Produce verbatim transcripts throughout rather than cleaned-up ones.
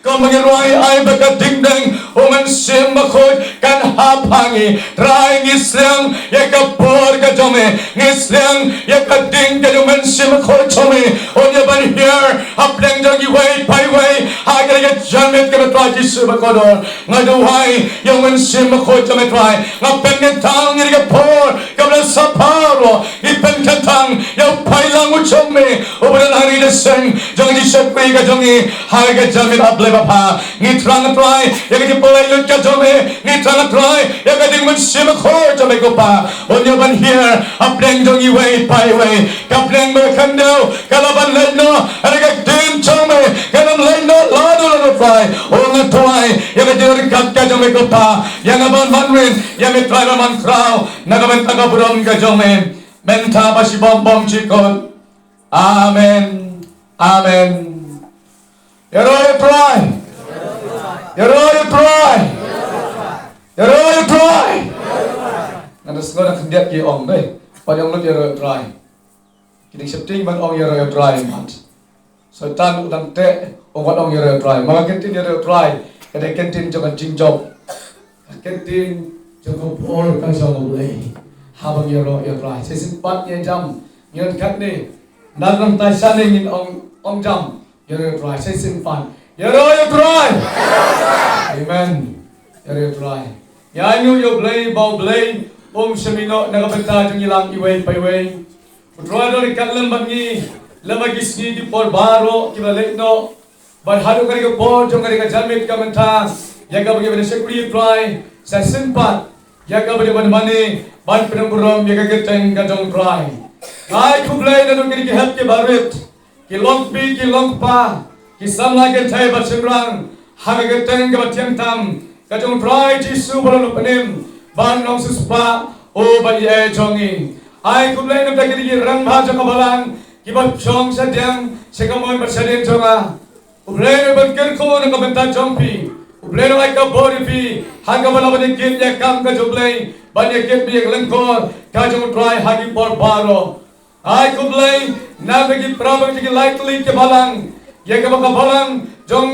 Kumba ngi rwai, ai ba ka dingdeng u Mynsiem Bakhuid kan hap ha ngi. Trai, ngi sliang ïa ka bor ka jong me, ngi sliang ïa ka ding ka jong u Mynsiem Bakhuid jong me, un ïa ban hiar hapdeng jong iwei pa iwei ha ka janmiet, kaba Trai Jisu ba kordor. Nga duwai ïa u Mynsiem Bakhuid jong me Trai, nga pynkyntang ïa ka por kaba la sah baroh, ngi pynkyntang ïa u pailang u jong me uba don ha kane ka seng jong ka jingshakri ka jong ngi ha ka janmiet, A Blei ba bha. Ngi thrang Trai ïa ka jingpynlait lut ka jong me, ngi thrang Trai ïa ka ding Mynsiem Bakhuid jong me ko Pa, un ïa ban hiar hapdeng jong iwei pa iwei. Ka bneng ba khyndew ka la ban leit noh, hynrei ka ktien jong me kan ym leit noh lano lano Trai. Nga duwai ïa ka jingryngkat ka jong me ko Pa, ïa nga ban wanrah ïa me Trai, ban wanrah na ka bynta ka burom ka jong me mynta bad shibun bymjukut. Amen. Amen. Ïaroh ïa u Trai. Ïaroh ïa u Trai. Ïaroh ïa u Trai. Ngan da sngew da khyndiat ki ong dei. Pat ong lut ïaroh ïa u Trai. Ki dang sheptieng ban ong ïaroh ïa u Trai mat. Soitan u dang teh, u wat ong ïaroh ïa u Trai. Ma ka ktien ïaroh ïa u Trai ka dei ka ktien jong ka jingjop, ka ktien jong ka bor ka jong U Blei. Haba ngi ïaroh ïa u Trai, shisien pat ngi jam, ngi ong katne, nang nang tai shane ngin ong, ong jam. Ïaroh ïa u Trai, shisien pat ïaroh ïa u Trai. Amen. Ïaroh ïa u Trai. Ïa ngi ïa U Blei ba U Blei um shim ïa ngi na ka bynta jong ngi lang iwei pa iwei. U Trai u don ryngkat lem bad ngi lem ha ki sngi ki por baroh kiba la leit noh. Bad haduh kane ka por jong kane ka janmiet ka mynta, ïa kaba ngi ban shakri ïa u Trai, shisien pat ïa kaba ngi ban mane ban pynburom ïa ka kyrteng ka jong u Trai. Ai khublei naduh kine ki hep kiba rit, ki longkmie ki longkpa, ki samla kynthei bad shynrang, ha ka kyrteng kaba thiang tam ka jong u Trai Jisu ba la long pynim ban long siewspah u ba ïeit jong ngi. Ai khublei na bynta kine ki rangbah jong ka balang kiba shong shadiang sha kamon bad shadien jong nga. U Blei un ïa ban kyrkhu na ka bynta jong phi. U Blei un ai ka bor ïa phi ha kaba lah ban ïa kit ïa ka kam ka jong U Blei, ban ïa kit ïa ka lyngkor ka jong u Trai ha ki por baroh. Ai khublei na bynta ki para bangeit, ki lai tylli ki balang, ïa kaba ka balang jong,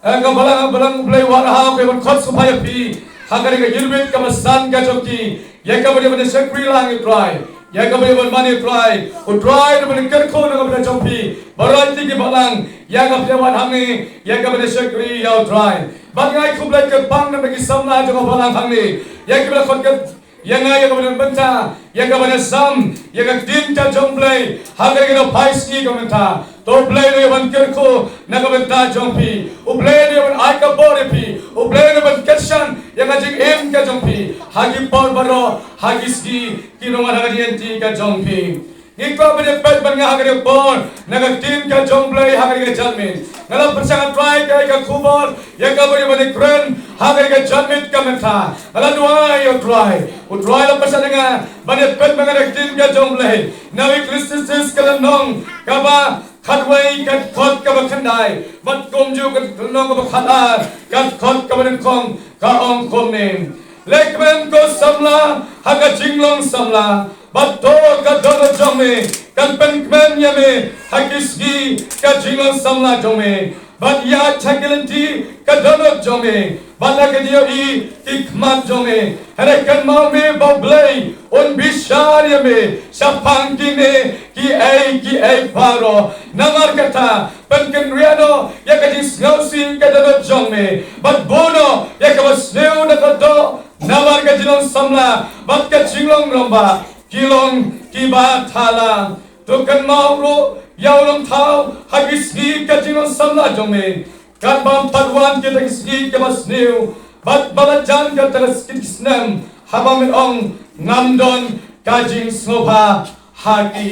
eh, ka balang, balang U Blei Warhaw ka ban khot sngewbha ïa phi ha kane ka Youth Week kaba san ka jong ki, ïa kaba ngi ban shakri lang ïa u Trai, ïa kaba ngi ban mane ïa u Trai. U Trai un ïa ban kyrkhu na ka bynta jong phi, baroh ki balang, ïa kaba ngi wan hangne, ïa kaba ngi shakri ïa u Trai. Bad nga ai khublei kyrpang na bynta ki samla jong ka balang hangne, ïa kiba la khot kat ïa nga ïa kaba ngi bynta, ïa kaba ngi sam ïa ka ktien ka jong U Blei ha kane ka phai sngi ka mynta. To U Blei un ïa ban kyrkhu na ka bynta jong phi. U Blei un ïa ban ai ka bor ïa phi. U Blei un ïa ban kyrshan ïa ka jingim ka jong phi ha ki por baroh, ha ki sngi ki nongwan ha ka jingïaid ka jong phi. Ngi kwah ban ïa peit bad nga ha kane ka por na ka ktien ka jong U Blei ha kane ka janmiet. Nga la pyrshang, Trai, kaei ka khubor ïa kaba ngi ban ïa kren ha kane ka janmiet ka mynta. Nga la duwai ïa u Trai, u Trai la pyrshang ïa nga ban ïa peit bad nga na ka ktien ka jong U Blei. Na u Ekklesiastis ka lynnong kaba khatwei, ka dkhot kaba khyndai, bad kumjuh ka lynnong kaba khatar, ka dkhot kaba nyngkong, ka ong kumne: Leh kmen ko samla ha ka jinglong samla, bad to ka dohnud jong me kan pynkmen ïa me ha ki sngi ka jinglong samla jong me, bad ïa ha ki lynti ka dohnud jong me, bad ha ka jingïohi ki khmat jong me. Hynrei kynmaw me ba U Blei un bishar ïa me shaphang kine kiei kiei baroh. Namar kata, pynkynriah noh ïa ka jingsngewsih ka dohnud jong me, bad buh noh ïa kaba sniew na ka doh, namar ka jinglong samla bad ka jinglong rangbah ki long kiba thala. To kynmaw ruh ïa u nongthaw ha ki sngi ka jinglong samla jong me, katba ym pat wan kita ki sngi kiba sniew, bad ba la jan kata ka sngi snem haba men ong ngam don ka jingsngewbha ha ki.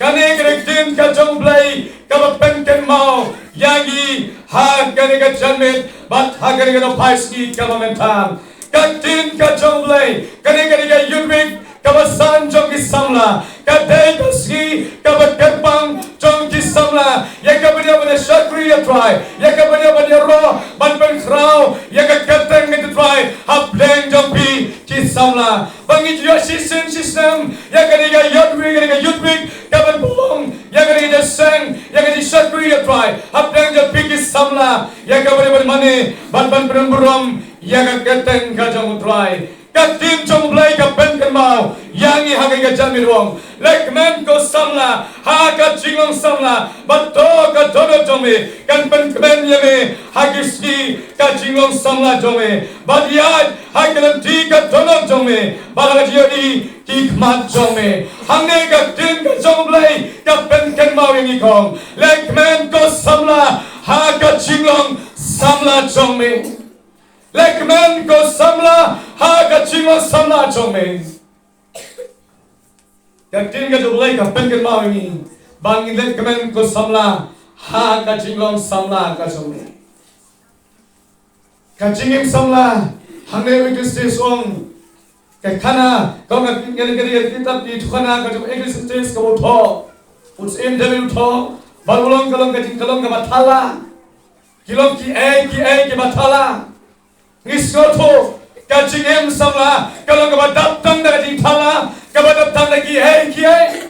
Kane ka dei ka ktien ka jong U Blei kaba pynkynmaw ïa ngi ha kane ka janmiet bad ha kane ka phai sngi kaba mynta. Ka ktien ka jong U Blei, kane ka dei ka Youth Week kaba san jong ki samla, ka dei ka sngi kaba kyrpang jong ki samla ïa kaba ngi ïa ban shakri ïa u Trai, ïa kaba ngi ïa ban ïaroh ban pynkhraw ïa ka kyrteng ka jong u Trai hapdeng jong phi ki samla. Ba ngi ju ïoh shisien shisnem ïa kane ka Youth Week, kane ka Youth Week ka ban pynlong ïa kane ka jingseng, ïa ka jingshakri ïa u Trai hapdeng jong phi ki samla. samla ïa ka bynta ban mane bad ban pynburom ïa ka kyrteng ka jong U Trai. Ka ktien jong U Blei ka pynkynmaw ïa ngi ha kane ka janmiet, u ong, "Lehkmen ko samla ha ka jinglong samla, bad to ka dohnud jong me kan pynkmen ïa me ha ki sngi ka jinglong samla jong me, bad ïaid ha ki lynti ka dohnud jong me, bad ha ka jingïohi ki khmat jong me." Hangne ka ktien ka jong U Blei ka pynkynmaw ïa ngi, ka ong, "Lehkmen ko samla ha ka jinglong samla jong me. Lehkmen ko samla ha ka jinglong samla jong me." Ka ktien ka jong U Blei ka pynkynmaw ïa ngi ba ngin lehkmen ko samla ha ka jinglong samla ka jong me. Ka jingim samla, hangne u Ecclesiastes u ong, ka khana, ka ong ka, ka, ka, ka kitab ki Khana ka jong u Ecclesiastes kaba u thoh. U Syiem David u thoh, ba u long, ka long ka jing, ka long kaba thala. Ki long kiei kiei kiba thala. Ngi sngewthuh, ka jingim samla ka long kaba dap tang da ka jingthala, kaba dap tang da kiei kiei.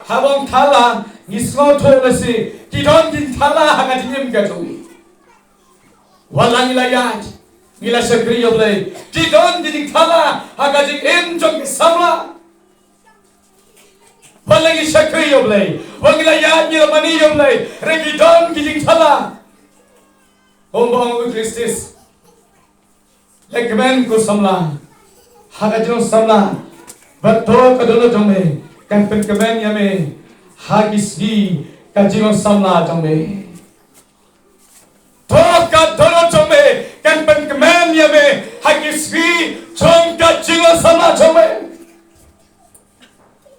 Haba ong thala, ngi sngewthuh lehse ki don ki jingthala ha ka jingim ka jong ngi. Wat la ngi la ïaid, ngi la shakri ïa U Blei, ki don ki jingthala ha ka jingim jong ki samla. Wat la ngi shakri ïa U Blei, wat ngi la ïaid, ngi la mane ïa U Blei, hynrei ki don ki jingthala. Kumba ong u Ecclesiastes, "Lehkmen ko samla ha ka jinglong samla, bad to ka dohnud jong me kan pynkmen ïa me ha ki sngi ka jinglong samla jong me. To ka dohnud jong me kan pynkmen ïa me ha ki sngi jong ka jinglong samla jong me."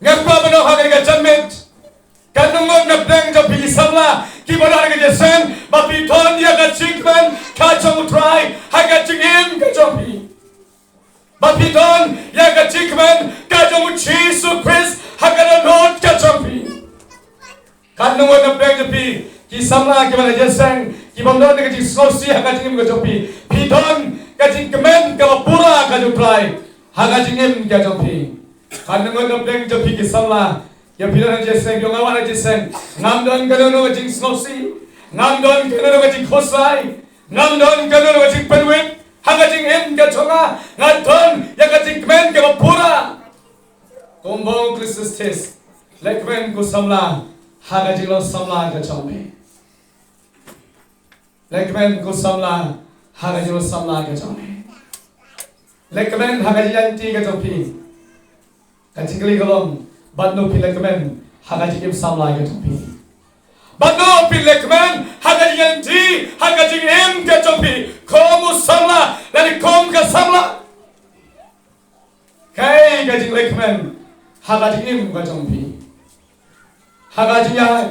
Nga kwah ban ong ha kane ka janmiet, kan ym ngut na pdeng jong phi ki samla kiba don ha kane ka jingïaseng ba phi don ïa ka jingkmen ka jong U Trai ha ka jingim ka jong phi, ba phi don ïa ka jingkmen ka jong U Jisu Khrist ha ka dohnud ka jong phi. Kan ym ngut na pdeng jong phi ki samla kiba na jingïaseng, kiba don ka jingsngewsih ha ka jingim ka jong phi, phi don ka jingkmen kaba pura ka jong U Trai ha ka jingim ka jong phi. Kan ym ngut na pdeng jong phi ki samla, ïa phi na jingïaseng, ïa nga na jingïaseng, ngam don kano kano ka jingsngewsih, ngam don kano kano ka jingkhuslai, ngam don kano kano ka jingpynwit ha ka jingim ka jong nga, nga don ïa ka jingkmen kaba pura. Kumba ong u Ecclesiastes, "Lehkmen ko samla ha ka jinglong samla ka jong me. Lehkmen ko samla ha ka jinglong samla ka jong me. Lehkmen ha ka jingïaid lynti ka jong phi." Ka jingkylli ka long, bad no phi lehkmen ha ka jingim samla ka jong phi? Bad no phi lehkmen ha ka jingïaid lynti, ha ka jingim ka jong phi, kum u samla lane kum ka samla? Kaei ka jinglehkmen ha ka jingim ka jong phi, ha ka jingïaid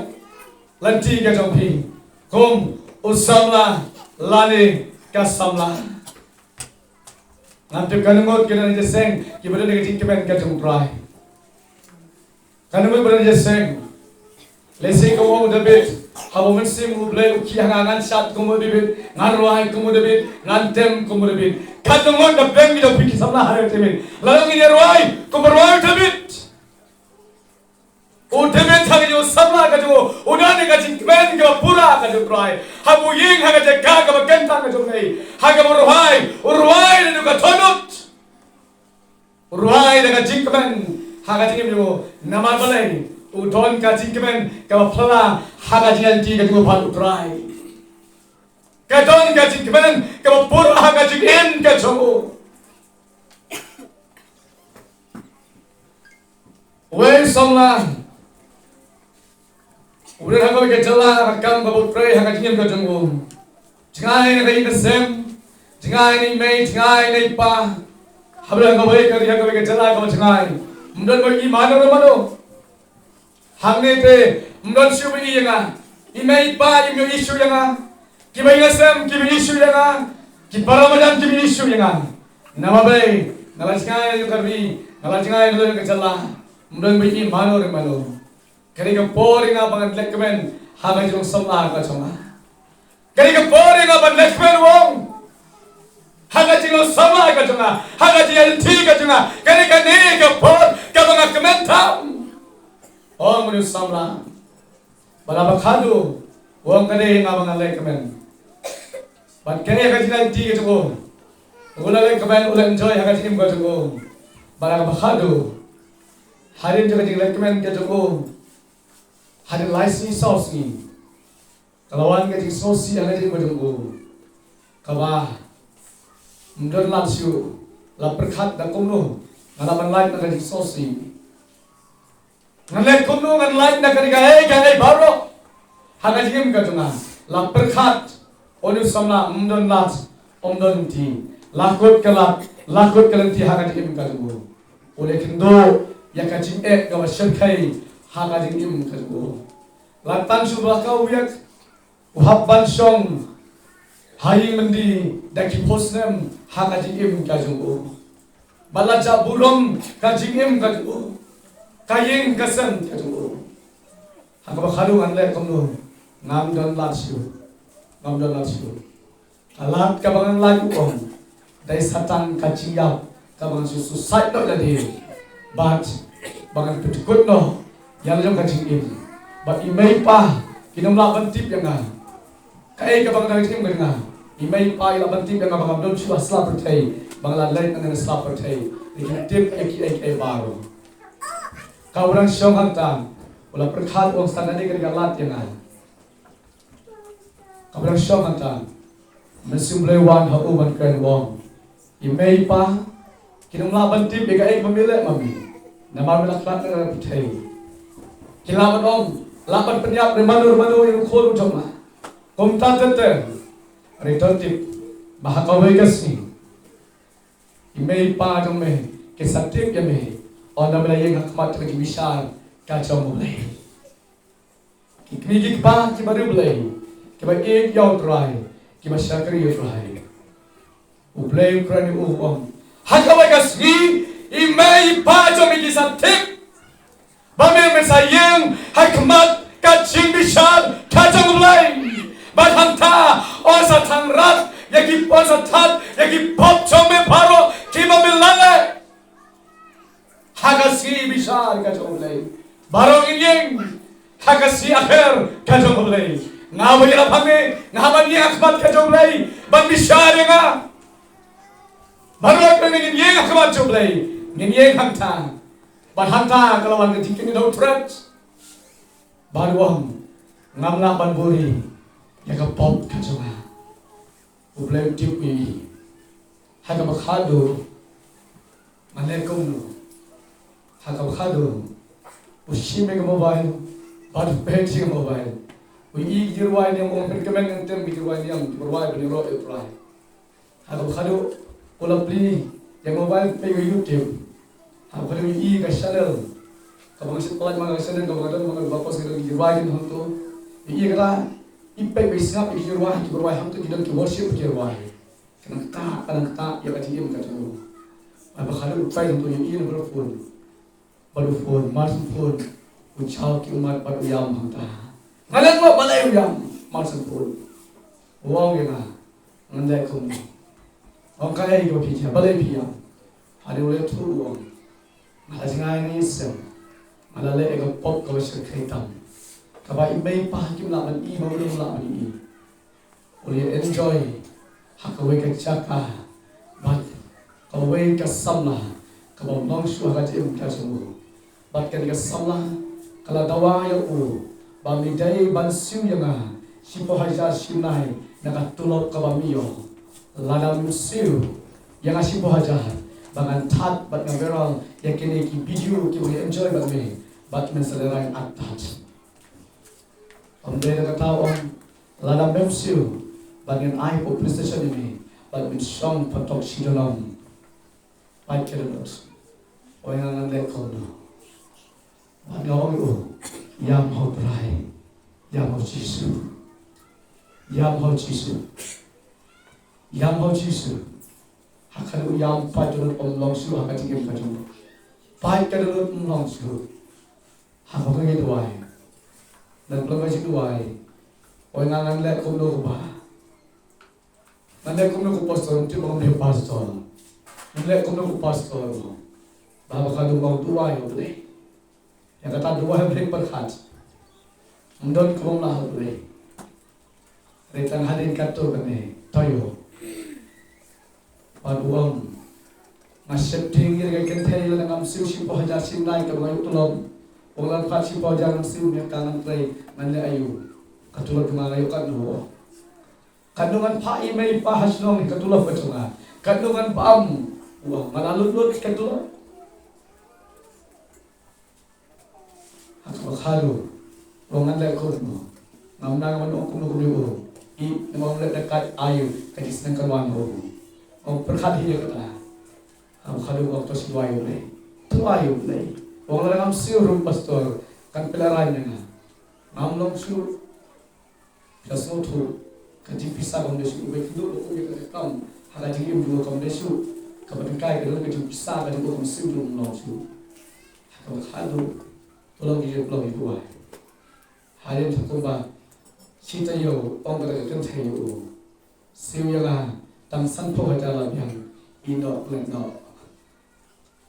lynti ka jong phi kum u samla lane ka samla? Ngam tip kano ngut ki na jingïaseng kiba don ka jingkmen ka jong U Trai. Kano ngut ba na jingïaseng. Lehse ka ong u David, haba u Mynsiem U Blei u khih ha nga, ngan shad kum u David, ngan rwai kum u David, ngan tem kum u David. Kano ngut na pdeng jong phi ki samla ha ri David, lada ngin ïa rwai kumba rwai u David. U David ha ka jong u samla ka jong u, u don ka jingkmen kaba pura ka jong U Trai. Haba u ïeng ha ka jaka kaba kyntang ka jong u, ha kaba u rwai, u rwai naduh ka dohnud. U rwai da ka jingkmen ha ka jingim jong u. Namar balei? U don ka jingkmen kaba pura ha ka jingïaid lynti ka jong u bad U Trai. Ka don ka jingkmen kaba pura ha ka jingim ka jong u. Uwei u samla u don ha kawei ka jylla, ka kam kaba u trei ha ka jingim ka jong u. Jngai na ka ïing ka sem, jngai na i mei, jngai na i pa. Haba don ha kawei ka ri, ha kawei ka jylla kaba jngai, ym don ba ïohi mano re mano. Hangne te ym don shuh ba ïohi ïa nga. I mei i pa im ïohi shuh ïa nga. Kiba ïing ha sem kim ïohi shuh ïa nga. Ki para marjan kim ïohi shuh ïa nga. Namar balei? Nga la jngai na ka ri, nga la jngai na ka jylla. Ym don ba ïohi mano re mano. Ka dei ka por ïa nga ba ngan lehkmen ha ka jinglong samla ka jong nga. Ka dei ka por ïa nga ban lehkmen, u ong, ha ka jinglong samla ka jong nga, ha ka jingïaid lynti ka jong nga. Ka dei kane ka por kaba nga kmen tam. Ong une u samla. Bad haba khadduh Ong ka dei nga ba ngan leit kmen. Bad ka ïa ka jingïaid lynti ka jong u, u la leit kmen, u la enjoy ha ka jingim ka jong u. Bad ha kaba khadduh, hadien jong ka jingleit kmen ka jong u, hadien lai sngi saw sngi, ka la wan ka jingsngewsih ha ka jingim ka jong u, kaba ym don lad shuh. La pyrkhat da kumno ngan lah ban lait na ka jingsngewsih. Ngan leh kumno, ngan lait na kane kaei kaei baroh ha ka jingim ka jong nga. La pyrkhat, une u samla ym don lad, ym don lynti. La kut ka lad, la kut ka lynti ha ka jingim ka jong u. U leh kynduh ïa ka jingeh kaba shyrkhei ha ka jingim ka jong u. La tang shu ba la ka u ïa u hap ban shong ha ïing byndi da ki phew snem ha ka jingim ka jong u. Ba la jah burom ka jingim ka jong u, ka ïing ka sem ka jong u. Ha kaba khadduh ngan leh kumno, ngam don lad shuh, ngam don lad shuh. Ka lad kaba ngan lait, u ong, dei sa tang ka jingïap kaba ngan shu suicide noh ïa lade. Bad ba ngan pynkut noh ïa la jong ka jingim. Bad i mei i pa kin ym lah ban tip ïa nga kaei kaba ngan lait ha ka jingim ka jong nga. I mei i pa i lah ban tip ïa nga ba ngam don shuh ha sla pyrthei, ba nga la leit na ka sla pyrthei. Kin tip ïa kiei kiei baroh. Ka u dang shong hangta, u la pyrkhat, u ong, sa tang kane ka lad ïa nga. Ka u dang shong hangta, Mynsiem Blei wan ha u ban kren, u ong, i mei i pa kin ym lah ban tip ïa kaei ba me leh ma me. Namar me la khlad na ka pyrthei. Kin lah ban ong, lah ban pynïap re mano re mano ïa u khun u jong me. Kumta te te, re to tip ba ha kawei ka sngi i mei i pa jong me kin sa tip ïa me, ynda me la ïeng ha khmat ka jingbishar ka jong U Blei. Ki kmie ki kpa kiba riewblei, kiba ïeit ïa U Trai, kiba shakri ïa U Trai. U Blei u kren ïa u, u ong, ha kawei ka sngi i mei i pa jong me kin sa tip ba me, me sa ïeng ha khmat ka jingbishar ka jong U Blei. Bad hangta yn sa thang rat ïa ki, yn sa thad ïa ki pop jong me baroh kiba me la leh. Ha ka sngi bishar ka jong U Blei, baroh ngin ïeng ha ka sngi akher ka jong U Blei. Nga ba ïalap hangne, nga ban ïeng ha khmat ka jong U Blei ban bishar ïa nga. Baroh ngin ïeng ha khmat jong U Blei, ngin ïeng hangta. Bad hangta ka la wan ka jingkynnoh threat. Bad u ong, ngam lah ban buhrieh ïa ka pop ka jong nga. U Blei u tip ïa i. Ha kaba khadduh, ngan leh kumno? Ha kaba khadduh, u shim ïa ka mobile, bad u peit ïa ka mobile. U ïohi ki jingrwai niam, u ong, pynkhraw, ngan tem ki jingrwai niam, ki jingrwai ban ïaroh ïa U Trai. Ha kaba khadduh, u la plie ïa ka mobile, peit ïa ka YouTube. Ha kaba khadduh u ïohi ka channel kaba nga shu peit, ma ka channel kaba nga don, ma ka ba pos, ka don ki jingrwai ki hangto. U ïohi kata, i peit bad i sngap ïa ki jingrwai, ki jingrwai hangto ki don ki worship ki jingrwai. Ka nang ktah, ka nang ktah ïa ka jingim ka jong u. Bad ba khadduh u trai hangto, u ïohi na ka phone. Bad u phone, mar shu phone, u jaw ki ummat bad u ïam hangta. Nga leh kumno balei u ïam mar shu phone? U ong ïa nga, ngan leh kumno? Ong, kaei kaba phi jia, balei phi ïam? Hadien u leh thuh u ong, nga la jngai na ïing seng, nga la leh ïa ka pop kaba shyrkhei tam, kaba i mei i pa kim lah ban i, ma u dang lah ban i. U la enjoy ha kawei ka jaka bad kawei ka samla kaba ym long shuh ha ka jingim ka jong u. Bad kane ka samla ka la dawa ïa u ba me dei ban siew ïa nga shiphew hajar shi bnai na ka tulop kaba me ïoh. Lada mem siew ïa nga shiphew hajar, ba ngan thad bad ngan viral ïa kine ki video kiba ngi enjoy bad me, bad men sa lehrain artat. Ym dei da kata, u ong, lada mem siew, bad ngan ai hapoh police station ïa me, bad men shong patok shi junom. Peit ka dohnud. Ong, nga ngan leh kumno? Bad nga ong ïa u, ïam ha U Trai, ïam ha U Jisu. Ïam ha U Jisu. Ïam ha U Jisu. Ha ka dohnud ïam, peit ka dohnud ym long shuh ha ka jingim ka jong u. Peit ka dohnud ym long shuh. Ha kaba ngi duwai, nang pynlong ka jingduwai. Ong, nga ngan leh kumno kumba? Ngan leh kumno kum pastor? Ym tip ba ngam dei pastor. Ngan leh kumno kum pastor? Ba, ba ka duwai, duwai ha U Blei. Ïa kata duwai ha U Blei pyrkhat. Ym don kaba ym lah ha U Blei. Re tang hadien katto kane, to ïoh. Bad u ong, nga sheptieng ïa ka kynthei lada ngam siew shiphew hajar shi bnai kaba nga ïoh tulop. U ong lada phah shiphew hajar ngam siew, ïa ka ngan trei, ngan leh aïu? Ka tulop jong nga nga ïoh katno? Katno ngan phah ïa i mei i pa ha shnong ïa ka tulop ka jong nga? Katno ngan bam? U ong, nga la lut lut ka tulop. Ha kaba khadduh, u ong ngan leh kumno? Ngam nang ban ong kumno kumno u ong. I, ngam leh da kat aïu, ka jingsneng ka wan u ong. Ngam pyrkhat hi ïa kata. Ha kaba khadduh u ong to shu duwai ïa U Blei. To duwai ïa U Blei. U ong lada ngam siew ruh pastor, kan pynlehrain ïa nga. Ngam long shuh. Phi la sngewthuh, ka jingpisa kam dei shuh, u Blei kynduh ba kum ïa ka kam ha ka jingim jong u kam dei shuh. Kaba tyngkai ka don ka jingpisa, ka jingpisa kam siew jong u long shuh. Ha kaba khadduh, to long ïa u, to long ïa u. Hadien sa kumba shi taïew, ong kata ka kynthei ïa u, siew ïa nga tang sanphew hajar la biang, ïehnoh klet noh.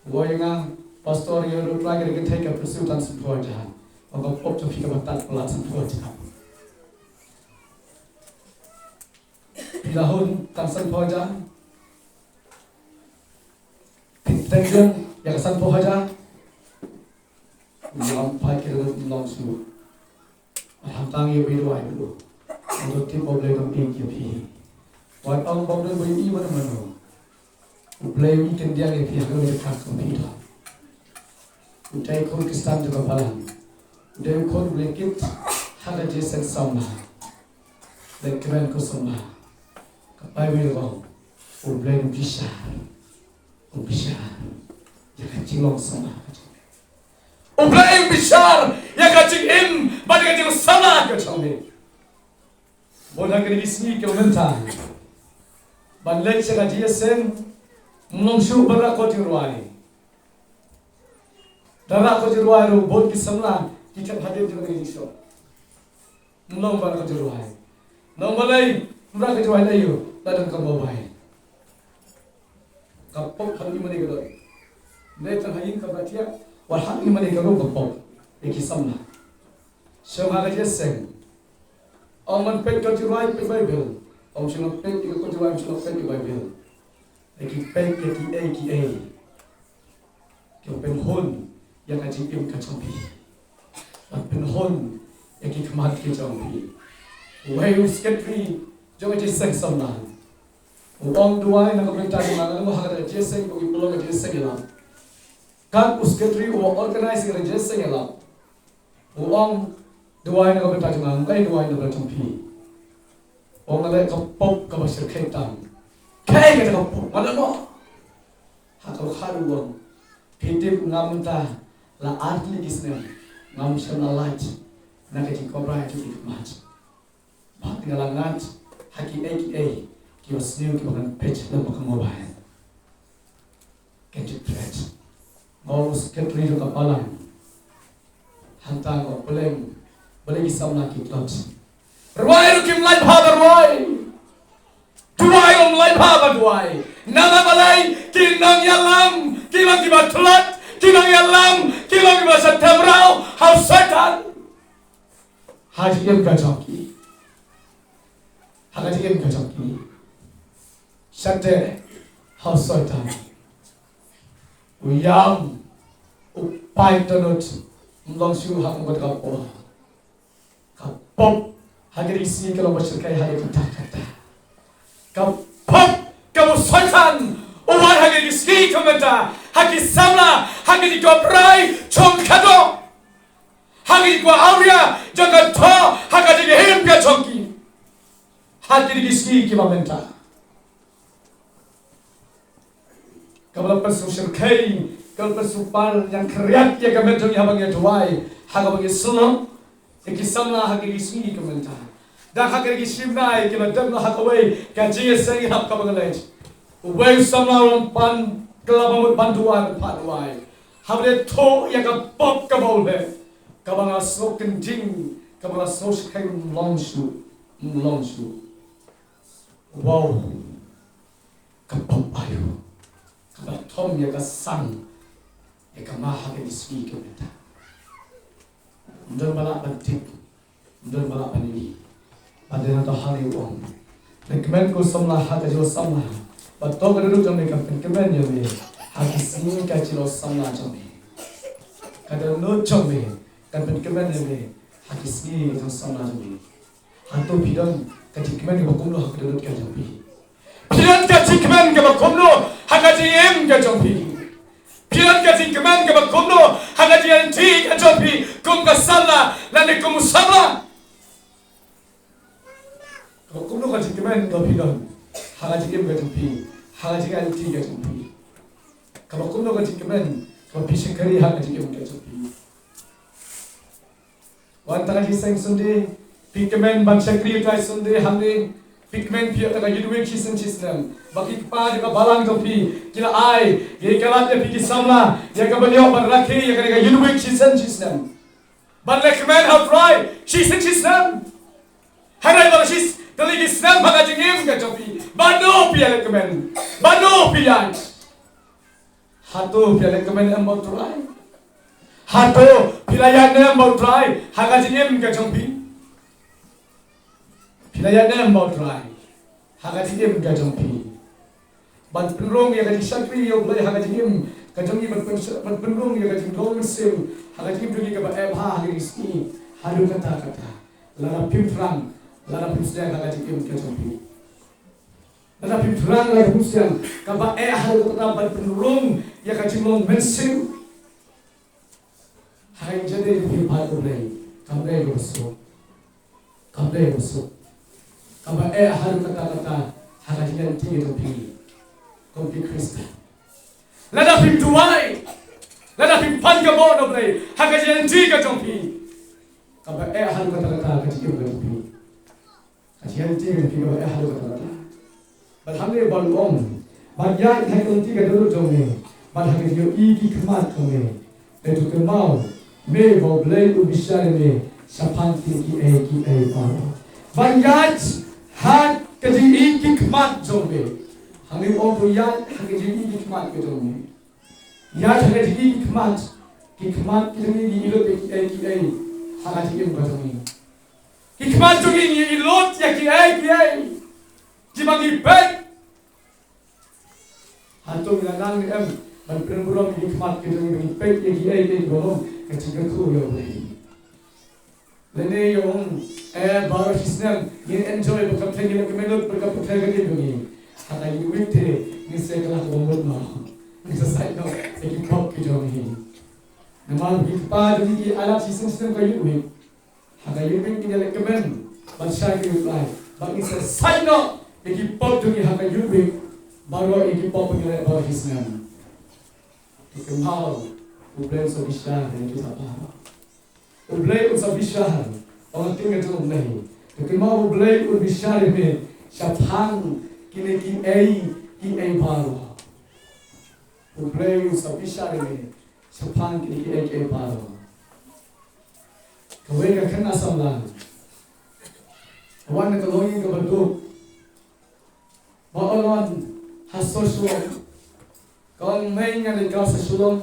Woi nga, pastor, ïa u Trai ka dei ka kynthei ka pynsiew tang sanphew hajar. Ong ka pop jong phi kaba tad palat sanphew hajar. Phi la hun tang sanphew hajar. Phi teng ïa ka sanphew hajar. Ym pat ki long shuh. Hangta ngi ïa u duwai u. Ong to tip ba U Blei u dang ïeit ïa phi. Wat ong ba U Blei um ïeit ïa mano mano. U Blei u ïeit khyndiat ïa phi ha kaba ïeit ka jong phi. U dei u khun Khristan jong ka balang. U dei u khun u leit kit ha ka jingïaseng samla. Leit kmen ko samla. Ka Baibl ka ong, U Blei un bishar. Un bishar ïa ka jinglong samla ka jong me. U Blei un bishar ïa ka jingim bad ïa ka jingsamla ka jong me. Bun ha kine ki sngi ki mynta, ban leit sha ka jingïaseng, ym long shuh ban rah kot jingrwai. Da rah kot jingrwai ruh bun ki samla ki thep hadien jong ka jingshoh. Ym long ban rah kot jingrwai. Nang balei ym rah kot jingrwai? Lei ïoh, la don ka mobile. Ka pop ha ïing mane ka don. Leit tang ha ïing ka ba thiah, wat ha ïing mane ka don ka pop. Ïa ki samla. Shong ha ka jingïaseng. Ong ban peit kot jingrwai, peit Baibl. Ym shym la peit ïa kot jingrwai, ym shym la peit ïa Baibl. Ïa ki peit ïa kiei kiei kiba pynhun ïa ka jingim ka jong phi. Ban pynhun ïa ki khmat ki jong phi. Uwei u sekretari jong ka jingïaseng samla u ong, duwai na ka bynta jong nga. Nga ong ha kata ka jingïaseng, u ong pynlong ka jingïaseng ïalap. Kat u sekretari uba organize ïa ka jingïaseng ïalap u ong, duwai na ka bynta jong nga. Nga ong, kaei duwai na ka bynta jong phi? U ong, nga leh ka pop kaba shyrkhei tam. Kaei kata ka pop? Nga leh noh. Ha kaba khadduh u ong, phi tip nga mynta la ar tylli ki snem ngam shym la lait na ka jingkynmaw jong ki khmat. Bad nga la ngat ha kiei kiei kiba sniew kiba ngan peit lyngba ka mobile. Ka jingpeit. Nga ong u sekretari jong ka balang. Hangta nga ong, balei, balei ki samla ki tlot? Rwai ruh kim lait bha ban rwai. Duwai ruh ym lait bha ban duwai. Namar balei? Ki nongïalam ki long kiba tlot, ki nongïalam ki long kiba shah themraw ha u Soitan. Ha ka jingim ka jong ki. Ha ka jingim ka jong ki. Shah teh ha u Soitan. U ïam, u paitnut, ym long shuh ha ka mut ka por. Ka pop ha kine ki sngi ka long ba shyrkhei ha kata katta. Ka pop kaba u Soitan u wan ha kine ki sngi ka mynta ha ki samla, ha kine ki Koprah jong ka doh. Ha ki kwah awria jong ka doh ha ka jingim ka jong ki. Ha kine ki sngi kiba mynta, kaba la pynsngewshyrkhei, kaba la pynsngewpar ïa ka khriat ïa ka met jong ngi haba ngi duwai, ha kaba ngi sngewlem ïa ki samla ha kine ki sngi kiba mynta. Da ha kine ki shi bnai kiba dep ha kawei ka jingïaseng ïalap kaba ngi leit, uwei u samla u wan pan kylla ba mut ban duwai, ban phah duwai. Haba la thoh ïa ka pop kaba u leh, kaba nga sngew kynding, kaba nga sngew shyrkhei, ym long shuh, ym long shuh. Wow. Ka pop aïu kaba thom ïa ka sang ïa ka ma ha kine ki sngi kiba mynta? Ym don ba lah ban tip. Ym don ba lah ban ïohi. Bad dei na to hangne u ong, leit kmen ko samla ha ka jong u samla, bad to ka dohnud jong me kan pynkmen ïa me ha ki sngi ka jong u samla jong me. Ka dohnud jong me kan pynkmen ïa me ha ki sngi ka jong u samla jong me. Hato phi don ka jingkmen kaba kumno ha ka dohnud ka jong phi? Phi don ka jingkmen kaba kumno ha ka jingim ka jong phi? Phi don ka jingkmen kaba kumno ha ka jingïaid lynti ka jong phi kum ka samla lane kum u samla? Kaba kumno ka jingkmen kaba phi don ha ka jingim ka jong phi, ha ka jingïaid lynti ka jong phi? Kaba kumno ka jingkmen kaba phi shakri ha ka jingim ka jong phi? Wan tang ka jingseng Sunday, phi kmen ban shakri ïa ka Sunday hangne, phi kmen phi ïoh ïa ka Youth Week shisien shisnem. Ba ki kpa jong ka balang jong phi ki la ai ïa ka lad ïa phi ki samla ïa ka ban ïoh ban rakhe ïa ka Youth Week shisien shisnem. Ban leit kmen ha u Trai shisien shisnem. Hynrei ba la shi tylli ki snem ha ka jingim ka jong phi, mano phi ïa leit kmen? Mano phi ïaid? Hato phi ïa leit kmen em bad u Trai? Hato phi la ïaid em bad u Trai ha ka jingim ka jong phi? Phi la ïaid em bad u Trai ha ka jingim ka jong phi? Ban pynrung ïa ka jingshakri ïa U Blei ha ka jingim ka jong ngi, ban pyn-, ban pynrung ïa ka jinglong mynsiem ha ka jingim jong ngi kaba eh bha ha ka jingsngi. Haduh katta katta, lada phim thrang, lada phim sdang ha ka jingim ka jong phi. Lada phim thrang, lada phim sdang kaba eh haduh katta ban pynrung ïa ka jinglong mynsiem ha ka jingïadei jong phi bad U Blei, kam dei kaba suk. Kam dei kaba suk. Kaba eh haduh katta katta ha ka jingïaid lynti jong phi kum ki Khristan. Lada phim duwai, lada phim pan ka bor na U Blei ha ka jingïaid lynti ka jong phi, kaba eh haduh katta katta ha ka jingim ka jong phi. Ka jingïaid lynti ka jong phi kaba eh haduh katta katta. Bad hangne ba u ong, ban ïaid ha ka lynti ka dohnud jong me, bad ha ka jingïohi ki khmat jong me. Te to kynmaw me ba U Blei un bishar ïa me shaphang kine kiei kiei baroh. Ban ïaid ha ka jingïohi ki khmat jong me. Hangne u ong to ïaid ha ka jingïohi ki khmat ka jong me. Ïaid ha ka jingïohi ki khmat. Ki khmat ki jong ngi ngi ïohi lut ïa kiei kiei ha ka jingim ka jong ngi. Ki khmat jong ngi ngi ïohi lut ïa kiei kiei kiba ngi peit. Hato ngi la nang ne em ban pynburom ïa ki khmat ki jong ngi ba ngin peit ïa kiei kiei kiba long ka jingkyrkhu ïa U Blei? Lane ïa ong, eh, baroh shi snem ngin enjoy bad ka pyrthei, ngin leh kumno bad ka pyrthei ka jong ngi. Ha ka Youth Week te ngin sa kylla kaba mut noh, ngin sa sait noh ïa ki pop ki jong ngi. Namar ki kpa jong ngi ki ailad shisien shisnem ka Youth Week. Ha ka Youth Week ngin ïa leh kmen ban shakri ïa U Blei, bad ngin sa sait noh ïa ki pop jong ngi ha ka Youth Week, baroh ïa ki pop ba ngi leh baroh shi snem. Te kynmaw, U Blei un sa bishar ïa kita baroh. U Blei un sa bishar, ong ka ktien ka jong U Blei. Te kynmaw, U Blei un bishar ïa me shaphang kine kiei kiei baroh. U Blei un sa bishar ïa me shaphang kine kiei kiei baroh. Kawei ka khynnah samla ka wan na ka longïing kaba duk, ba u la wan ha sor Shillong. Ka ong, mei, nga leit klas ha Shillong.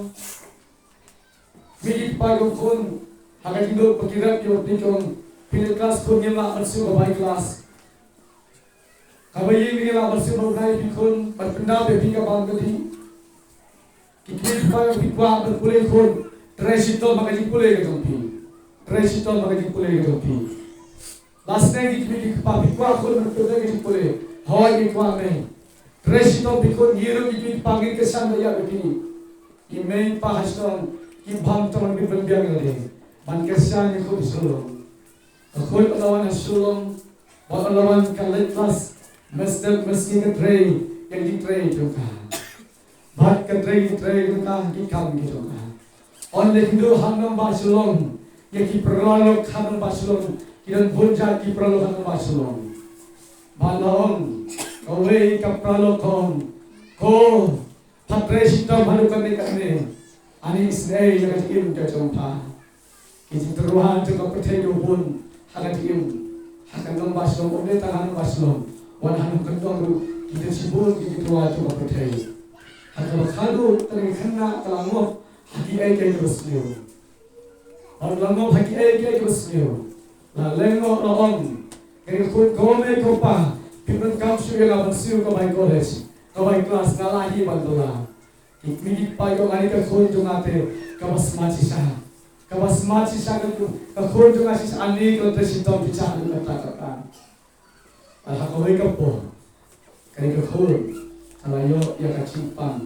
Me ki kpa ki khun, ha ka jingduk ba ki rep ki ong, phi leit klas khun, ngim lah ban siew ba bai klas. Kaba ïeng ngim lah ban siew ba bai phi khun, ban pyndap ïa phi ka bam ka dih. Ki kmie ki kpa ki kwah ban pule khun, trei shitom ha ka jingpule ka jong phi. Trei shitom ha ka jingpule ka jong phi. La sdang ki kmie ki kpa ki kwah khun ban pule ka jingpule. Hooid, ngi kwah mei. Trei shitom phi khun, ngi ruh ki kmie ki kpa ngin kyrshan ba ïa phi. Ki mei pa ha Shillong ki bam tang ban biang ïa lade ban kyrshan ïa khun Shillong. Ka khun u la wan ha Shillong, bad u la wan ka leit klas, mynstep mynsngi ka trei ïa ka jingtrei jong ka. Bad ka trei, ka trei jong ka, ki kam ki jong ka. Ong lei, ki don ha nongbah Shillong, ïa ki paralok ha nongbah Shillong, ki don bun jait ki paralok ha nongbah Shillong. Bad la ong, kawei ka paralok ka ong, ko, pha trei shitom haduh katne katne, ani isynei ïa ka jingim ka jong pha. Ki jingtyrwa jong ka pyrthei ki bun ha ka jingim, ha ka nongbah Shillong, ym dei tang ha nongbah Shillong, wat ha nongkyndong ruh ki don shibun ki jingtyrwa jong ka pyrthei. Ha kaba khadduh kane ka khynnah ka la ngop ha kiei kiei kiba sniew. Bad la ngop ha kiei kiei kiba sniew, la lyngngoh, la ong, Kane ka khun, ko mei ko pa, phi pyndonkam shuh ïa nga ban siew ka bai college, ka bai class, nga la hi ban bylla. Ki kmie ki kpa ki ong, kane ka khun jong nga te kaba smat shisha. Kaba smat shisha ka khun, ka khun jong nga shisha, ani ka la trei shitom shisha, ani ka ta ka ta. Bad ha kawei ka por, kane ka khun ka la ïoh ïa ka jingpang.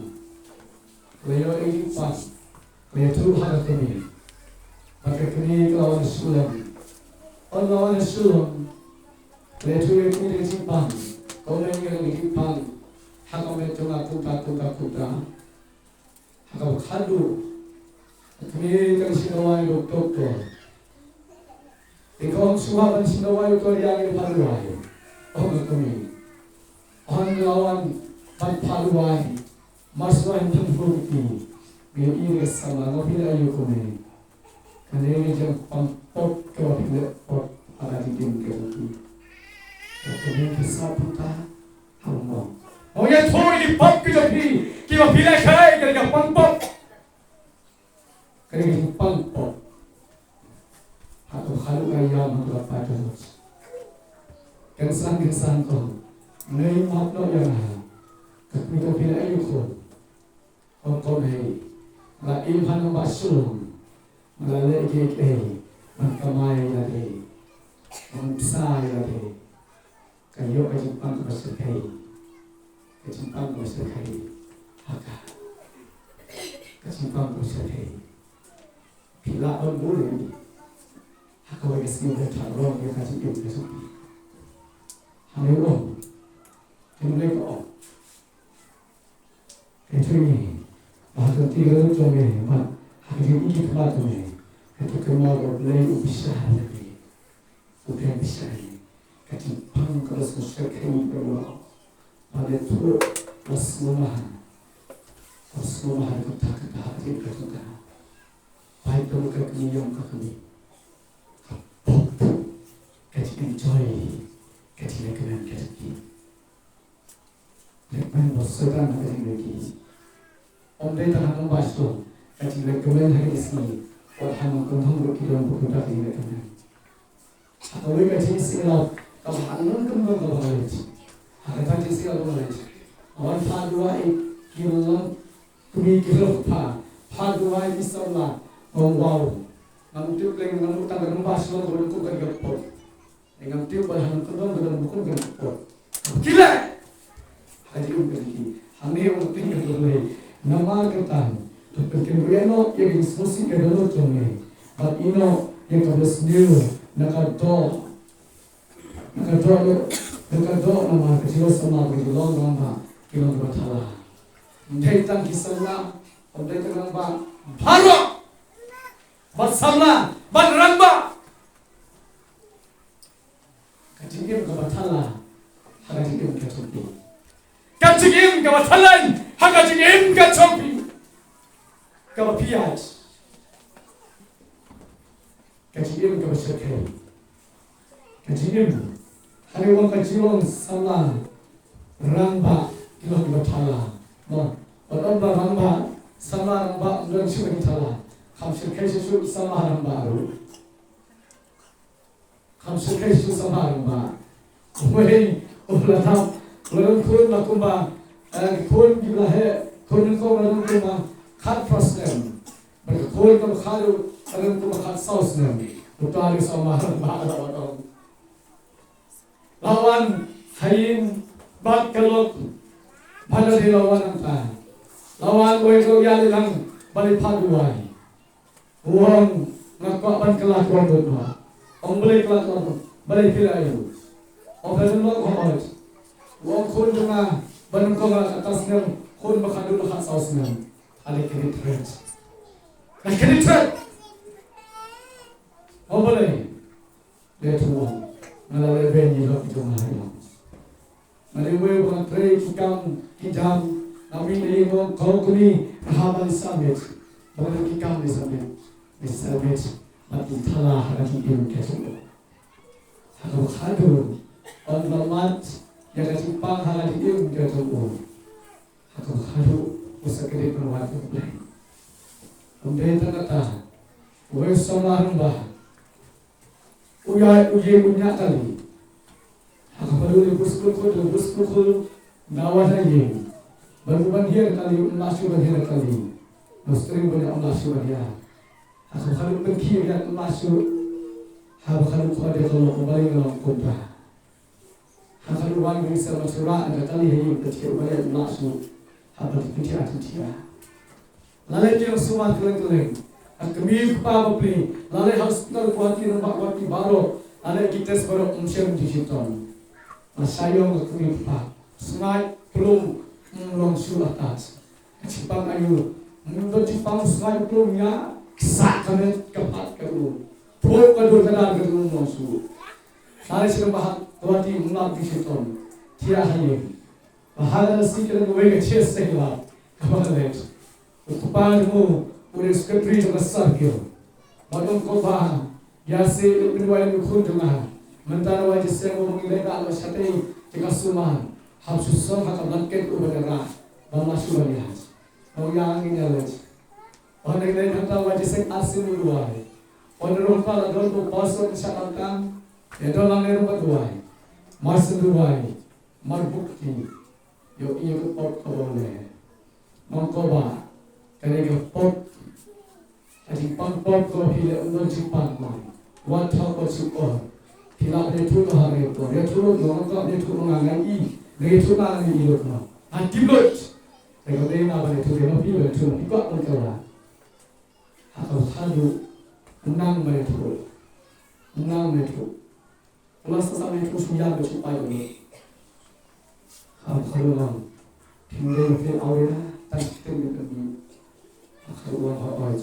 Ka la ïoh ïa ka jingpang. Ka la ïathuh ha ka kmie. Bad ka kmie ka la wan sha lum. Ynda la wan sha lum, ka la ïathuh ïa ka kmie ïa ka jingpang. Ka ong, ïa ka jingpang ha ka met jong nga kumta, kumta, kumta. Ha kaba khadduh, ka kmie ka la shim dawai doktor. Te ka ong, shuwa ban shim dawai doktor, ïa ngi phah duwai. Ong ka kmie, ynda la wan ban phah duwai, mar shuwa ban phah duwai, ngi ïohi ka samla. Nga phi leh aïu kumne? Kane ka jingpang pop kaba phi leh pop ha ka jingim ka jong phi. Ka kmie ka sngewthuh, ha, ong, ong, ïathuh ïa ki pop ki jong phi kiba phi leh, kane ka jingpang pop. Kane ka jingpang pop. Ha kaba khadduh ka ïam ha ka paidbah. Kynsan kynsan ka ong, ngi map noh ïa nga. Ka kmie ka ong, phi leh aïu khun? Ong, ko mei, nga la im ha nongbah Shillong, nga la leh kiei kiei ban kamai ïa lade, ban bsa ïa lade. Ka ïoh ka jingpang kaba shyrkhei. Ka jingpang kaba shyrkhei. Ha ka, ka jingpang kaba shyrkhei. Phi lah ban bud ïa ngi ha kawei ka sngi, ban thaw ïa ka jingim ka jong phi. Hangne u ong, hangne ka ong, ka jong ngi, ba ha ka kti ka jong ngi, ba ha ka jingim ki khmat jong ngi, ka jingim ka mut U Blei u bishar ïa ngi. U Blei u bishar ïa ngi. Ka jingpang kaba sngewsih ka jingim ka jong ngi. Ba dei tu ba sngewmaham, ba sngewmaham ka ta ka ta ka jingim ka jong ka. Bai tu ka kmie ïong ka kmie. Ka pop ka jingim, enjoy ka jingim ka jong ngi. Leh kmen bad u Soitan ha ka jingim ki. Ym dei tang ha nongbah Shillong, ka jingleh kmen ha kine ki sngi, wat ha nongkyndong ruh ki don bun ki jingleh kmen. Ha kawei ka jingsngewlad kaba ha nongkyndong kaba nga leit, ha kata ka jingsngewlad kaba nga leit, nga wan phah duwai, ki long kmie ki long kpa, phah duwai ki samla, nga ong wow. Ngam tip lei, ngam tip tang ka nongbah Shillong kaba don kum kane ka pop. Ngam tip ba ha nongkyndong ka don kum kane ka pop. Ki leh ha ka jingim ka jong ki. Hangne u Mynsiem ka Blei, namar kata to pynkynriah noh ïa ka jingsngewsih ka dohnud jong me, bad ïeh noh ïa kaba sniew na ka doh, na ka doh, na ka doh, namar ka jinglong samla, ka jinglong rangbah ki long kaba thala. Ym dei tang ki samla, ym dei tang rangbah, baroh, bad samla bad rangbah. Ka jingim kaba thala ha ka jingim ka jong phi. Ka jingim kaba thala ha ka jingim ka jong phi. Kaba phi ïaid. Ka jingim kaba shyrkhei. Ka jingim. Hangne u ong ka jinglong samla rangbah ki long kiba thala. Mo, wat ong ba rangbah, samla rangbah ym don shuh ki thala. Kham shyrkhei shuh shuh samla rangbah ruh. Kham shyrkhei shuh samla rangbah. Uwei u la dap, u la don khun la kumba, eh, khun ki la heh, khun nyngkong la don kumba khatphra snem. Bad ka khun kaba khatduh la don kumba khatsaw snem. Uta dei samla rangbah, la ong. La wan ha ïing bad ka lok, bad la dei la wan hangta. La wan, uwei ruh u ïaid lang ban leit phah duwai. U ong, nga kwah ban kylla ka wan bad nga. Ong, balei kylla ka wan bad nga? Balei, phi leh aïu? Ong, phi leh lok hooid. U ong, khun jong nga ba nyngkong la khatsaw snem, khun ba khatduh la khatsaw snem. Ka dei kane threat. Ka dei kane threat. Ong, balei? Dei tu ong, nga la leh beiñ ïa lok jong nga ïa. Nga dei uwei uba trei ki kam ki jam, nga mih na ïing, ong ko kmie, nga hap ban submit. Ba nga don ki kam ban submit, ban submit. Bad kin thala ha ka jingim ka jong u. Ha kaba khatduh, un ym mad ïa ka jingpang ha ka jingim ka jong u. Ha kaba khatduh u sa kynduh ban wad ïa U Blei. Ym dei tang kata, uwei u samla rangbah u ïaid, u ïeng, u ñiah kali. Ha ka padu le bus kul kul le bus kul kul. Na wa na ïing. Ban ban hiar kali um la shu ban hiar kali. Mustring ban um la shu ban hiar. Ha ka padu ban ki ya um la shu. Ha ba ka lu ko de ko lo ko bali ko lo ko ba. Ha ka lu wan wi sa ma sura da kali ha ïing ta che bali um la shu. Ha ba ki ti ati ti. Lale ki ong sumar keleng keleng. Ha kmie kpa bapli. Lale hospital Guwahati, Rangbah Guwahati baroh. Lale ki test baroh um shem digital. La sha ïong ka kmie kpa. Sngaid plung um long shu atas. Ka jingpang ayu. Mun don jingpang sngaid plung ïa. Ksa ka met ka pat ka u. Pok ka dur ka dar ka um long shu. Lale shu bahak Guwahati um lap digital. Tia haye. Ba ha ka lasi ka dang wei ka chest sa ki lap. Ka ba ka let. U kpa jong u, u dei secretary jong ka circle. Bad ong ko ba, ïa se u pynwai u khun jong nga. Mynta na wai jingïaseng u ngi leh da la shatei jong ka sumar. Hap shu song ha ka blanket u ba dara. Ba la shu ba ïa. Ba ïa ngi ïa leh. Ba ngi leh hangta wai jingïaseng ar sien u duwai. Ba na ruh hangta la don u pastor sha Pangkang. Ïa don lang ne ruh ba duwai. Mar sien duwai. Mar bukti. Ïohi ïa ka pop kaba u leh. Ong ko ba, kane ka pop. Ka jingpang pop kaba phi leh, ym don jingpang mai. Wat thaw ko shu ko. Phi lah ban ïathuh ha ka por. Ïathuh lut, ong ko ïathuh, ong nga ngan i. Nga ïathuh, nga ngan i lut mo. Ngan tip lut. Te ka dei nga ban ïathuh, te ma phi ban ïathuh, phi kwah ban kawak. Ha ka khadu. Nang ban ïathuh. Nang ban ïathuh. Nga sa sa ngi tu sum yar ba shu pai ba ngi. Kham kham nang. Phim dei phim awria, tang phim dei phim. Kham kham nang ha oi.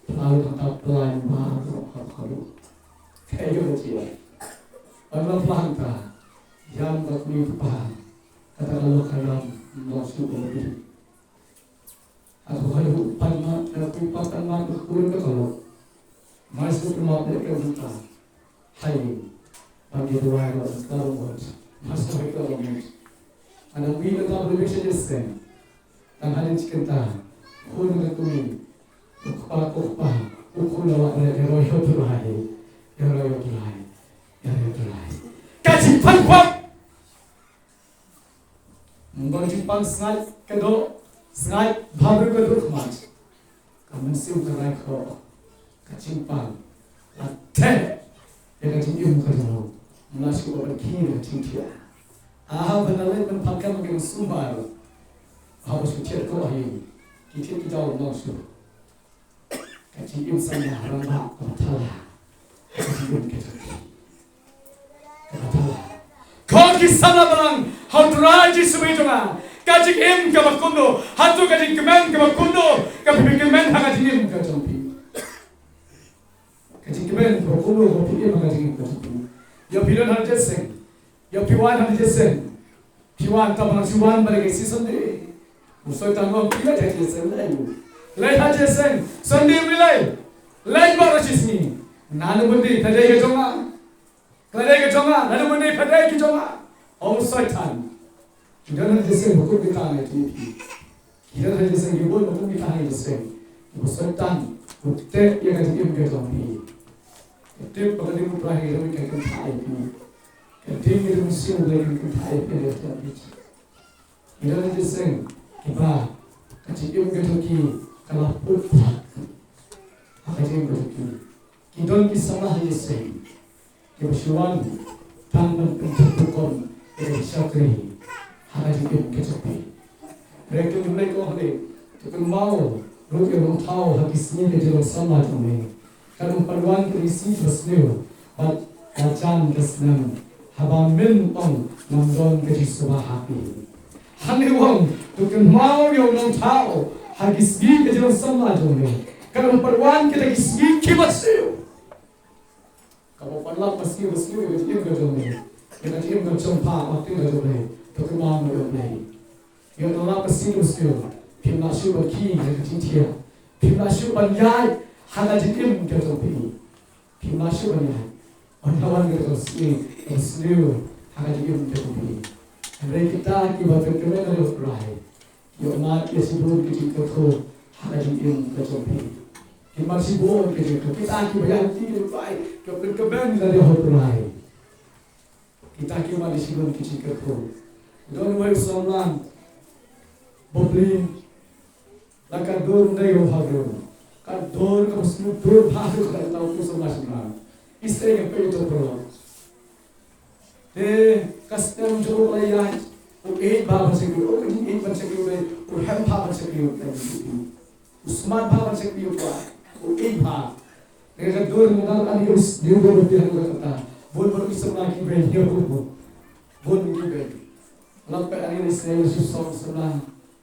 Plau tang ta plai ma kham kham nang. Kayo ba chia. Oi ma plang ta. Yam ba kuni pa. Kata kalau kalam, mau su ba ngi. Aku halu pan ma, aku pa pan ma, aku kurin ka tolo. Mai su ma pe ke mata. Hai. Bagi dua lo, talo mo. Mas ko ke talo mo. Ana wi ka talo ni se sen. Tan hadin chicken ta. Kun ka kumi. Ukpa, ukpa. Ukula wa re, ero yo tulai. Ero yo tulai. Ero yo tulai. Kachi pan kwap. Ngan jingpang sngaid ka doh, sngaid bha briew ka dur khmat. Ka mynsiem ka rai khoh, ka jingpang la teh ïa ka jingim ka jong u. Mla shu ban khie ïa ka jingthiah. Aha, ban leit ban pyrkhat ïa ka sumar. Haba shu thied ko ahi. Ki thied ki jaw nong shu. Ka jingim samla rangbah kaba thala. Ka jingim ka jong phi kaba thala. Ko ki samla balang ha U Trai Jisu ba ïeit jong nga. Ka jingim kaba kumno? Hato ka jingkmen kaba kumno kaba phi kmen ha ka jingim ka jong phi? Ka jingkmen kaba kumno kaba phi im ha ka jingim ka jong phi? Ïa phi don ha jingïaseng. Ïa phi wan ha jingïaseng. Phi wan, tang ba phi wan ba lei ka Sunday. U Soitan u ong phi lei ha jingïaseng, lei. Lei ha jingïaseng. Sunday phi lei. Lei ba ka shisngi. Nane bun dei phi dei ka jong nga. Ka dei ka jong nga. Nane bun dei phi dei ka jong nga. Ong u Soitan. Ki don ha jingïaseng ba kum kita ngi ïa phi. Ki don ha jingïaseng, ki bun ba kum kita ha jingïaseng. Ki ba Soitan u teh ïa ka jingim ka jong phi. Ka tip ba ka dei U Trai ka dei ka kynthei ïa phi. Ka dei ka dei mynsiem ka dei ka kynthei ïa phi, ïa phi. Ki don ha jingïaseng kiba ka jingim ka jong ki ka la put phak ha ka jingim ka jong ki. Ki don ki samla ha jingïaseng. Kiba shu wan tang ban pynjah rukom ïa ka shakri ha ka jingim ka jong phi. Hynrei ka Blei ka ong hangne, to kynmaw ruh ïa u nongthaw ha ki sngi ka jinglong samla jong me. Kan ym pat wan ka sngi ba sniew bad la jan ka snem haba men ong ngam don ka jingsuba ha phi. Hangne u ong, to kynmaw ïa u nongthaw ha ki sngi ka jinglong samla jong me. Kan ym pat wan kita ki sngi kiba sniew. Kaba pan lap ba sniew ba sniew ïa ka jingim ka jong me. Ïa ka jingim ka jong pha, ka jingim ka jong me. To kynmaw ïa U Blei. Ïa ka lap ba sniew ba sniew. Phim lah shuh ban khie ïa ka jingthiah. Phim lah shuh ban ïaid ha ka jingim ka jong phi. Phim lah shuh ban ïaid. Wan la wan ka jong sniew ba sniew ha ka jingim ka jong phi. Hynrei kita kiba pynkmen ïa U Trai. Ïoh mad ïa shibun ki jingkyrkhu ha ka jingim ka jong phi. Ki mad shibun ki jingkyrkhu. Kita kiba ïaid ki jingkyrkhu, ki pynkmen ïa U Trai. Kita ki mad ïa shibun ki jingkyrkhu. Don uwei u samla bapli, la ka dur, ym dei u bhabriew. Ka dur kaba sngewdur bha ruh kata u samla shynrang. Isynei nga peit ïa uto u paralok. Te ka snem jong u la ïaid, u ïeit bha ban shakri, u ïeit ban shakri, u ïeit, u hem bha ban shakri, u ïeit. U smat bha ban shakri ïa u Trai, u ïeit bha. Te ka dur mynta ani u snem bun bun phi ha ka kata. Bun bun ki samla ki bei ïa u bun. Bun ki bei. Lap peit ani u snem u shu song samla.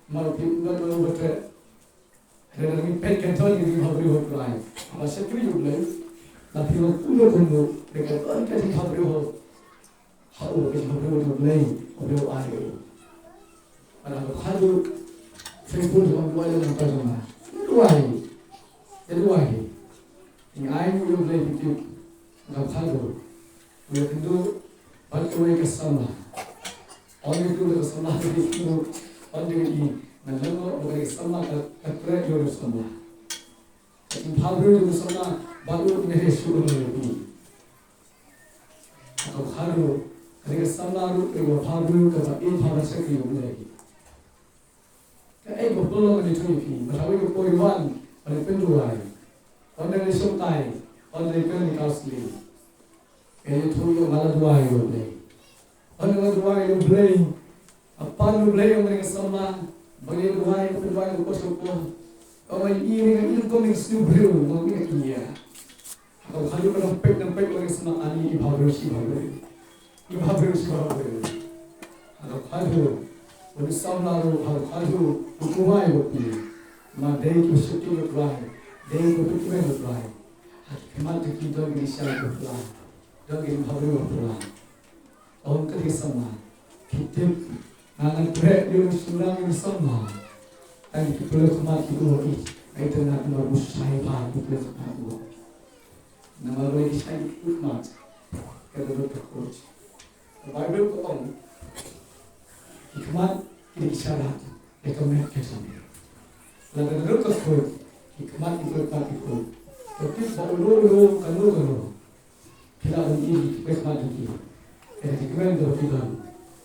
Mar phi u ngan u ba treh. Hynrei lada ngi peit ka don ngi bhabriew ha u Trai. Haba shakri ïa u Blei. Lada phi long kumno kumno. Hynrei ka don ka jingbhabriew ha Ha u, ka jingbhabriew jong U Blei, U Blei u ai ïa u. Bad ha ka khadduh, faithful jong u, duwai lem bad jong nga. Duwai. Ïa duwai. Ngi ai nguh ïa U Blei, phi tip. Ha ka khadduh. U ïakynduh bad kawei ka samla. Ong ïa u, ka samla ka dei kynduh. Ong ïa u, nga lyngngoh ba ka dei ka samla ka, ka treh ïa u samla. Ka jingbhabriew jong u samla bad u ne he shu u ne he. Ka khadduh, ka dei ka samla ruh ka bhabriew kaba ïeit bha ban shakri ïa U Blei. Kaei kaba pynlong ngi ïathuh ïa phi, ba hawei ka por wan ban pynduwai. Wan da leit shongkai, wan da leit pynlong counseling. Ka ïathuh ïa nga la duwai ïa U Blei. Wan da la duwai ïa U Blei. Haba U Blei ong ïa ka samla, ba ngi duwai, ba duwai ka por sha ka por. Ong ïa ngi, ngi kum ngi sngewbha, ong ïa ngi. Ha ka khadduh ka dang peit, dang peit, ong ïa ka samla, ani i bhabriew shi bhabriew. I bhabriew shi bhabriew. Ha ka khadduh, wan da samla ruh, ha ka khadduh, u duwai bad ngi. Ma dei ki shakri ïa U Blei, dei ki shakri ïa U Blei. Ha ki khmat jong ki don ki shai ïa U Blei. Don ki bhabriew ïa U Blei. Ong ka dei samla. Ki tip. Nga ngan treh ïa u shynrang ïa u samla. Tang ki pule khmat ki ong ïa. Ai tang nga kumba u shai bha ki pule khmat u. Namar ba ki shai ki pule khmat. Ka dei ka coach. Ka Baibl ka ong. Ki khmat ki dei ki sharak. Ïa ka met ka jong ki. Lada ka dei ka coach. Ki khmat ki pule khmat ki ong. Ka tip ba u lo u lo ka lo ka lo. Ki la ong ïa ki pule khmat jong ki. Ïa ka jingkmen jong ki don.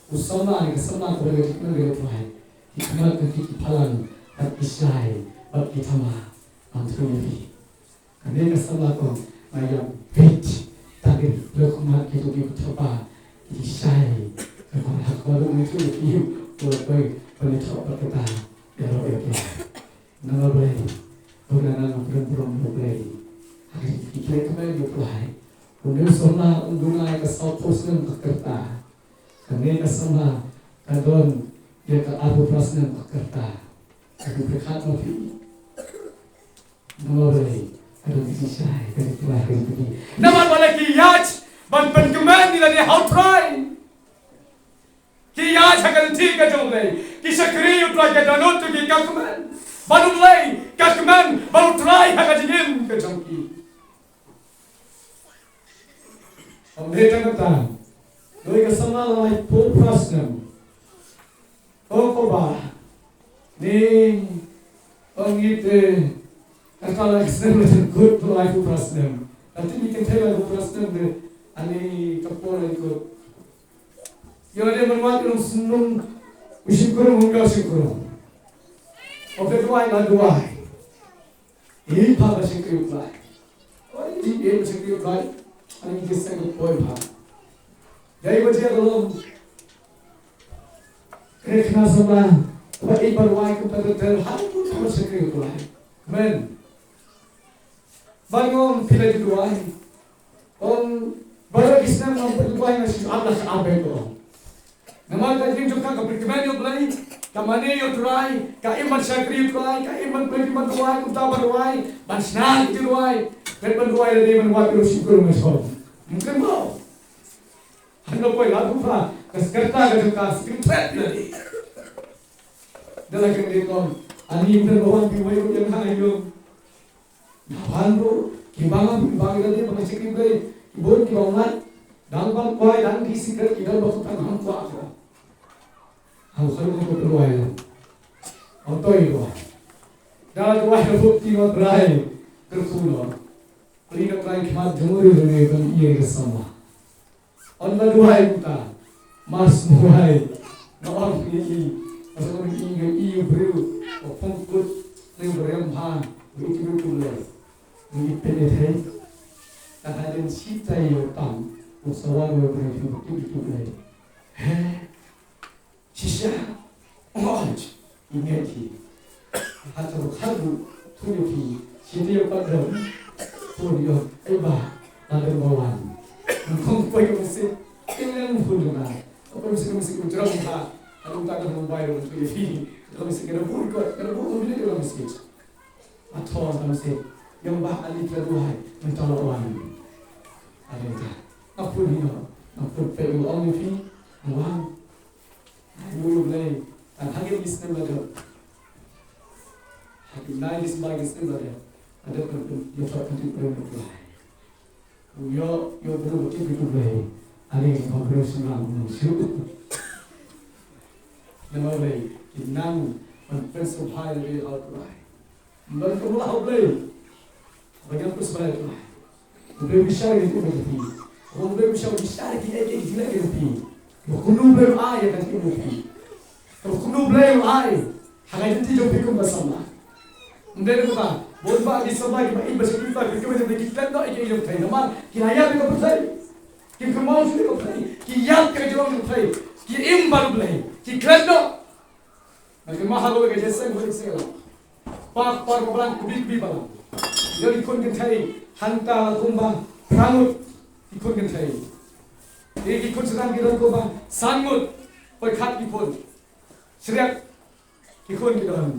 U samla ne ka samla kaba ïa ka jingkmen ïa u Trai. Ki khmat jong ki ki palat bad ki shai bad ki tama. Ong thung ïa ki. Kane ka samla kong nga ïa bit. Ta ki pule khmat ki jong ki ki tama. Ki shai. Ka khmat ha ka ruh ngi thung ïa ki. Ko ko ko ni thok bad kata. Ïa ro ïa ki. Nang U Blei, u nang nang u pynrem U Blei. Ha ki khlem kmen U Blei. U nang samla u duna ka saw phew snem ka kyrta. Kane ka samla ka don ïa ka arphew phra snem ka kyrta. Ka dei pyrkhat ma phi. Nang U Blei, ka don ki shai, ka dei pyrkhat ka dei pyrkhat. Namar ba la ki ïaid ban pynkmen ïa lade ha U Trai. Ki ïaid ha ka lynti ka jong U Blei. Ki shakri ïa U Trai, ka dohnud ki ka kmen. Bad U Blei ka kmen bad U Trai ha ka jingim ka jong ki. Ym dei tang kata. Dei ka samla laiphew phra snem. Ong ko ba. Ni ong ite. Kata la ka snem la jingkut laiphew phra snem. Lada ngi kynthei laiphew phra snem de. Ani ka por la jingkut. Ïa lade ban wad ïa u nongshun nong u shynrang, u nongshun nong. Haba duwai la duwai. Ïeit bha ban shakri U Blei. Ïeit bha ban shakri U Blei. Ani ki seng ko poi bha. Ïa i ba jia ka long. Kane ka samla. Ba ïeit ban duwai kumta ter ter. Ha u ban shakri U Blei. Amen. Ba ngong phi la ju duwai. Ong ba la ki snem ngam pat duwai nga shu ap la ka ap ko. Namar ka jingim jong ka ka pynkmen ïa U Blei, ka mane ïa U Trai, ka im ban shakri ïa U Trai, ka im ban pynlong ban duwai, kumta ban duwai, ban shna ïa ki duwai, ban ban duwai lade ban wad ïa u shynrang nga shong. Mungkin mo. Hynrei poi la kumta, ka skerta ka jong ka skim pret lade. Da la ka dei tong, ani mungkin mo wan bi wai ïa nga ïa. Nga wan ruh, kiba nga, kiba nga dei ba nga shakri Blei, ki bun kiba nga, dang ban kwai, dang ki secret, ki dang ba kut tang hang kwah ko. Hau khalu ko pynduwai la. Hau toi ko. Da duwai la buk ki ngot rai, kyrkhu no. Pli na Trai khmat jong u ri ne ban ïa ka samla. Ong la duwai kumta. Mas duwai. Nga ong ïa i. Mas ong ïa i, ïa i u briew. U phong kut. Ïa u briew ha. U i ki briew kumne. U i pynïaid hei. Ka hadien shi tai ïa u tam. U sa wan u briew u ki briew kumne. He. Shisha. Ong, i ngeit hi. Hato haduh, tu ïa phi, shi taïew pat don, tu ïa, ai bah, la don ba wan. Ngam poi ka message, ïa ngam poi ka message, ka message ka jrong ha, haduh ta ka Mumbai don tu ïa phi, ka message ka da bun ko, ka da bun ko, ka message. Hato ka message, ïa bah, ali ka duwai, mynta la wan. Haduh ta, ngam poi ïa, ngam poi peit ïa ong ïa phi, wan. Ai, mut U Blei, tang ha kine ki snem la dep. Ha kine ki snem, ki snem la dep. La dep kan pyn, ïa, kan pynpra U Blei. Ïa, ïa, briew ba tip ïa U Blei. Ani, ba briew sngewbha ban shu. Namar U Blei, ki nang ban pynsngewbha ïa U Blei. Ym don kumno ha U Blei. Ba ngan pynshai ïa U Blei. U Blei u bishar ïa ka jingim ka jong phi. U Blei u bishar, u bishar ïa kaei kaei ka jingim ka jong phi. Ba kumno U Blei u ai ïa ka jingim ka jong phi. Ba kumno U Blei u ai ha ka jingim jong phi kum ka samla. Ym dei kumta. Bun bah ki samla kiba ïeit ba sngewthuh ba ki kmen ki klet noh ïa kaei ka jong phi. Namar ki la ïap ïa ka pyrthei. Ki kynmaw shuh ïa ka pyrthei. Ki ïap ïa ka jinglong jong ka pyrthei. Ki im bad U Blei. Ki klet noh. Nga kynmaw ha kawei ka jingïaseng, kawei ka jingïaseng. Par, par ka balang, kawei, kawei balang. Ïa ki khun kynthei, hangta la kumba phra ngut ki khun kynthei. Ïa ki khun synran ki don kumba san ngut, poi khat ki khun. Shriat ki khun ki don.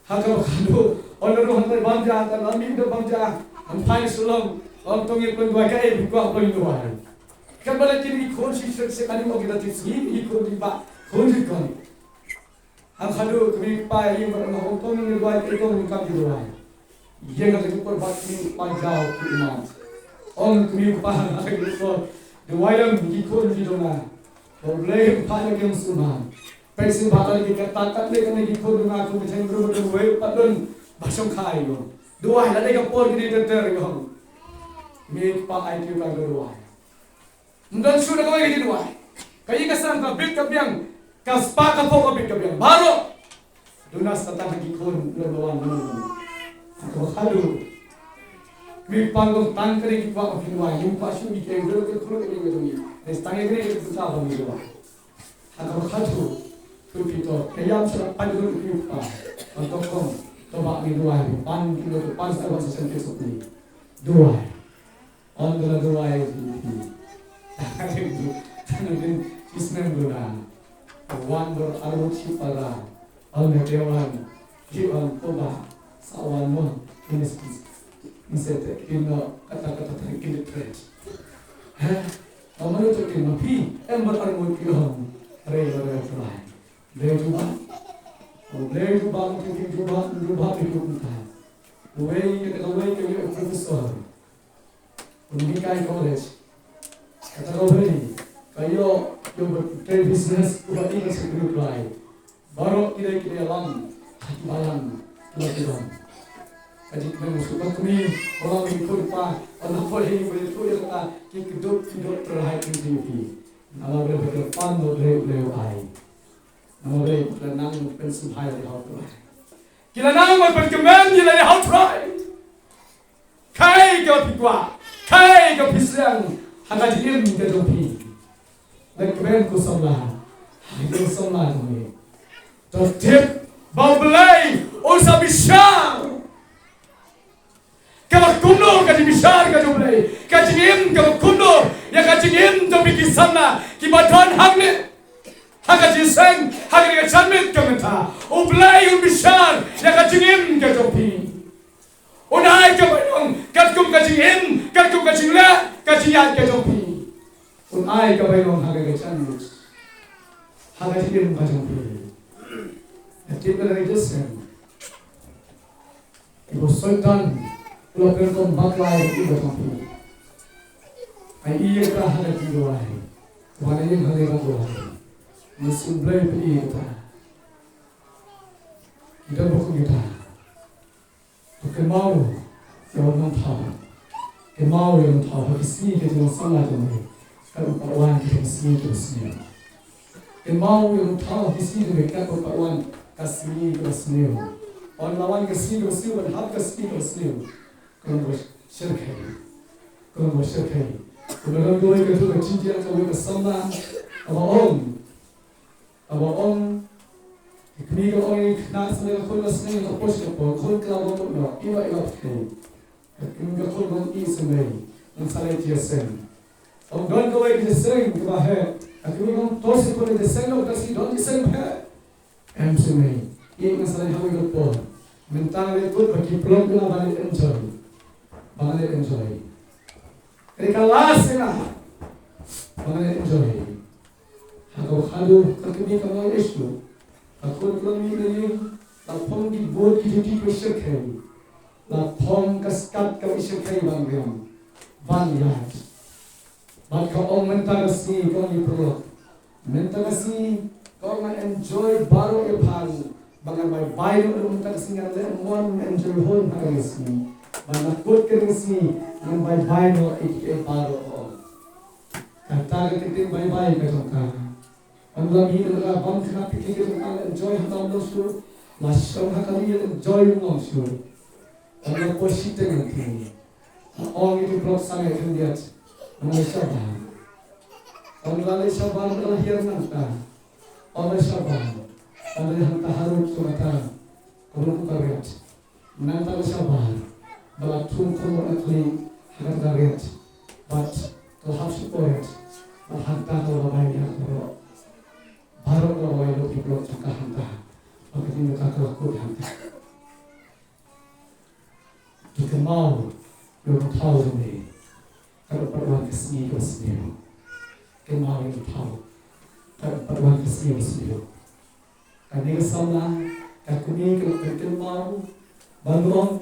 Ha ka ba khadduh, ong ruh hangta bam ja, hangta la mih da bam ja, ym phai sha long, ong to ngin pynduwai kaei, phi kwah pynduwai. Katba la kin ki khun shi shriat shi ani mo ki da tip sngi, ki khun ki bah, khun ki khun. Hangta haduh kmie kpa ïa ïing bad ong, ong to ngin duwai, kaei to ngin kam ki duwai. Ïa nga ka jingpur bad kmie kpa jaw ki imam. Ong kmie kpa hangta ka jingpur, duwai dang ki khun ki dong nga. Ba U Blei u phah ïa ki ïa sumar. Peit sngewbha ïa ki kata katne katne ki khun dong nga kum ka jingpur bad duwai pat don ba shongkha ïa. Duwai lada ka por kine ter ter ïa. Kmie kpa ai ki ka duwai. Ym don shuh da kawei ka jingduwai. Ka ïing ka sem ka bit ka biang, ka spah ka phew ka bit ka biang. Baroh. Duna Satan ha ki khun, duna ba wan, duna ba wan. Ka ba khadduh. Kmie kpa ngam tang kane ki kwah ba phin duwai. Ngim kwah shuh ki kren, duna ki khun ka ïing ka jong ngi. Dei tang ïa kane ka jingduwai ba ngi duwai. Ha ka ba khadduh. Phi to. Ka ïam sha la pan duna kmie kpa. Ban to kong. To ba ngi duwai. Pan ki to pan sa ba sa shen ki sukni. Duwai. Ong ka la duwai. Ki snem duna. Wan bor arut shi para. Ong ka te wan. Ki ong ko ba. Sa wan mo. Ini se te kino kata kata te kini tre. Heh. Ong mo to kino phi. Em bor arut ki ong. Re re re duwai. Blei jubab. Blei jubab, jubab, jubab, jubab. Wei ka, wei ka, wei professor. Pynhikai college. Kata ka wei ka ïoh, ïoh ba trei business, uba i ka secretary. Baroh ki dei ki dei ïalam ha ki balang kiba ki dang. Ka jingkmen u shu kmen, balang ki khun pa, balang ki khun pa, ki kdup ki dok terhad ki dei ki. Namar ba ki pan ba ki dei ai. Namar ba ki la nang ban pynsngewbha ïa lade ha u Trai. Ki la nang ban pynkmen ïa lade ha u Trai. Kaei kaba phi kwah, kaei kaba phi sliang ha ka jingim ka jong phi. Leit kmen ko samla ha ka jingim samla jong me. To tip ba U Blei un sa bishar. Kaba kumno ka jingbishar ka jong U Blei, ka jingim kaba kumno ïa ka jingim jong phi ki samla kiba don hangne. Ha ka jingseng, ha ka jingïaseng ka mynta. U Blei un bishar ïa ka jingim ka jong phi. Un ai kaba long katkum ka jingim, katkum ka jingleh, ka jingïaid ka jong phi. Un ai kaba long ha ka jingïaid, ha ka jingim ka jong phi. Ka tip ka dei ka jingseng. Iba Soitan u la pynkom bakla ïa ka jingim ka jong phi. Ai ïa ka ha ka jingduwai. Wan ïa ka ha ka jingduwai. Mynsiem Blei phi ïa ka. Kita ba kum kita. Kynmaw ïa u nongthaw. Kynmaw ïa u nongthaw ha ki sngi ka jingsamla jong me. Kat ba wan ka sngi kaba sniew. Kynmaw ïa u thaw ka sngi kaba, kat ba wan ka sngi kaba sniew. Wan la wan ka sngi kaba sniew, ban hap ka sngi kaba sniew. Ka long kaba shyrkhei. Ka long kaba shyrkhei. Kaba long kawei ka, ka jingïathuh kawei ka samla kaba ong, kaba ong: Ka kmie ka ong ïa ka khynnah, sa ka khun la sneng, ka poi sha ka por, khun ka la bam noh, i ba i ba pyrkhat. Ka kmie ka khun ka ong, i sngewbha, ngan sa leit ïaseng. Ong don kawei ka ïaseng kaba heh. Ka kmie ka ong, to sngewbha, ïaseng noh, ka sngi don ïaseng ba heh. Em sngewbha, i ngan sa leit ha kawei ka por. Mynta ngan leit kut bad ki paralok, ngan leit enjoy. Ba ngan leit enjoy. Ka dei ka last ïa nga ba ngan leit enjoy. Ha kaba khadduh ka kmie ka mut ïa shuh. Ka khun ka la mih na ïing, la phong ki boot ki juti kiba shyrkhei. La phong ka skat kaba shyrkhei ban riam, ban ïaid. Bad ka ong mynta ka sngi, ka ong ïa ki paralok, mynta ka sngi, ka ong, ngan enjoy baroh ïa phi. Ba ngan bye bye noh, mynta ka sngi ngan leh mon enjoy home ha ka sngi. Ba nga kut ka sngi ngan bye bye noh ïa kiei baroh, ka ong. Kata ka ktien bye bye ka jong ka, ym la mih na ka bam khynnah picnic ka jong ka, la enjoy ha ka bam shuh. La shong ha kali, la enjoy bam shuh. Ym la poi shiteng na picnic. Ong ïa ki paralok, sa ngeit khyndiat. Ong la shabar. Ong la leit shabar, la hiar nangta. Ong la shabar. Ong la hangta harud kumta. Kumno ka riat. Nangta la shabar, ba la thung khun na khlieh ha kata ka riat. Bad ka la hap sha ka riat. Bad hangta ka la bai ïa baroh. Baroh ka la bai lut ïa ki paralok jong ka hangta. Bad ka dei ka la kut hangta. To kynmaw ïa u thaw jong me. Kat ba pat wan ka sngi kaba sniew. Kynmaw ïa u thaw. Kat ba pat wan ka sngi kaba sniew. Kane ka samla, ka kmie ka la kynmaw, ban ong,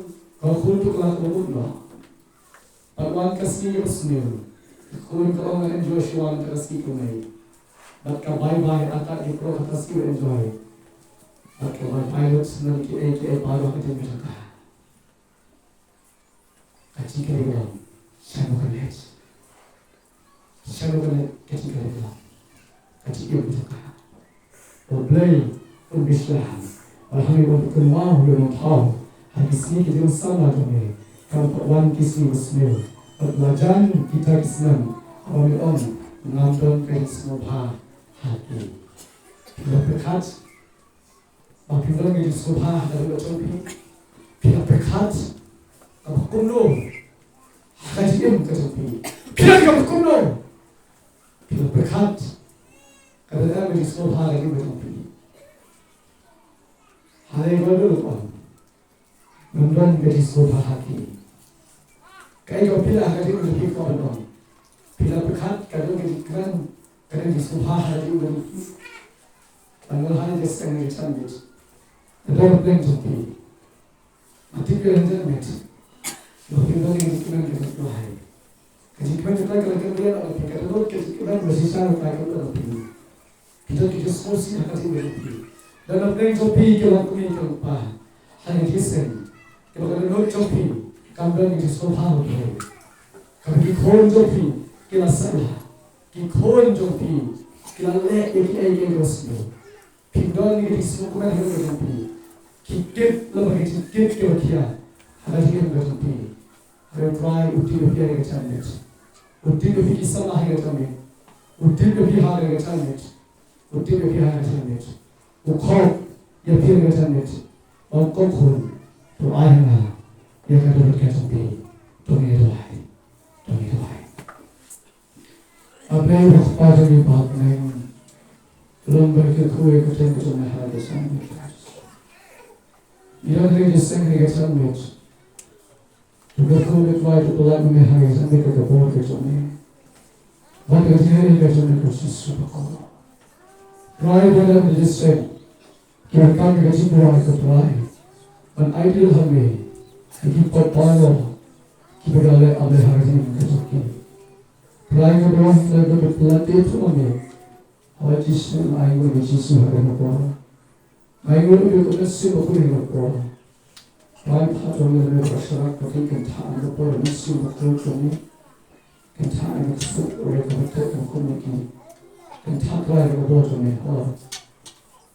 ka khun tu ka la kynmaw. Bad wan ka sngi kaba sniew, ka khun ka ong, ngan enjoy shuwa mynta ka sngi kumne. Bad ka bye bye, ata ki paralok, ka sngi enjoy. Bad ka bye bye lut sha kiei kiei baroh ka jingmut jong ka. Ka jingkylli ka long, shano kan leit? Shano kan leit? Ka jingkylli ka long, ka jingim jong ka. U Blei un pynshai, bad ha ngi un pynwaw ïa u nongthaw ha ki sngi ki jingsamla jong me. Kan pat wan ki sngi ba sniew, bad la jan kita ki snem, haba me ong, ngam don ka jingsngewbha ha ki. Phi la pyrkhat ba phim don ka jingsngewbha ha ka jingim ka jong phi? Phi la pyrkhat kaba kumno ha ka jingim ka jong phi? Phi la kaba kumno? Phi la pyrkhat ka don ka jingsngewbha ha ka jingim ka jong phi? Hynrei ka don, ngam don ka jingsngewbha ha ki. Kaei kaba phi la ha ka jingim ka jong phi, ka don? Phi la pyrkhat ka don ka jingkmen, ka don ka jingsngewbha ha ka jingim ka jong phi? Tang ba ha ka jingim ka jong phi, ka don ka jingkmen jong phi. Nga tip ïa ka jingkmen. Ba phi don ka jingkmen ka jong phi. Ka jingkmen ka don ka jingkmen ka jong phi, ka don ka jingkmen ba shisha ka jong phi. Ki don ki jingsngewsih ha ka jingim jong phi. Don na pdeng jong phi ki long kmie ki long kpa ha ka jingïaseng. Kiba ka dohnud jong phi kam don ka jingsngewbha ha u Blei. Kaba ki khun jong phi ki la salia, ki khun jong phi ki la leh ïa kiei kiei kiba sniew. Phi don ïa ka jingsngewkmen ha ka jingim jong phi. Ki kit lypa ki jingkit kiba khia ha ka jingim ka jong phi. Hynrei u Trai u tip ïa phi ha ka janmiet. U tip ïa phi ki samla ha ka janmiet. U tip ïa phi ha ka janmiet. U tip ïa phi ha ka janmiet. U khot ïa phi ha ka janmiet. Ba u khot, khun, to ai ha nga ïa ka dohnud ka jong phi. To ngin duwai. To ngin duwai. A Blei u Kpa jong ngi ba ha bneng, long ba ngi kyrkhu ïa ka ktien ka jong me ha ka janmiet. Ngi don ha ka jingïaseng ha ka janmiet. To kyrkhu, to duwai, to pyllait ïa me ha ka janmiet, ka bor ka jong me. Bad ka jingïeit ka jong me, ko Jisu bakhuid. Trai, ba ha ka jingïaseng, kiba kam ïa ka jingduwai, ko Trai, ban aiti ha me ïa ki pop baroh kiba la leh, A Blei, ha ka jingim ka jong ki. Trai, nga duwai, Trai, ba phi la pyllait ïa ki jong me. Haba ki sngewthuh, ai nguh ïa ka Jisu ha ka por. Ai nguh ïa ka Mynsiem Bakhuid ha ka por. Trai, phah jong me, me ba sharak, ba kin kyntha ha ka por, Mynsiem Bakhuid jong me. Kyntha ïa ka suk, ïa ka bynta ka kum ki. Kyntha Trai ïa ka bor jong me. Hoi.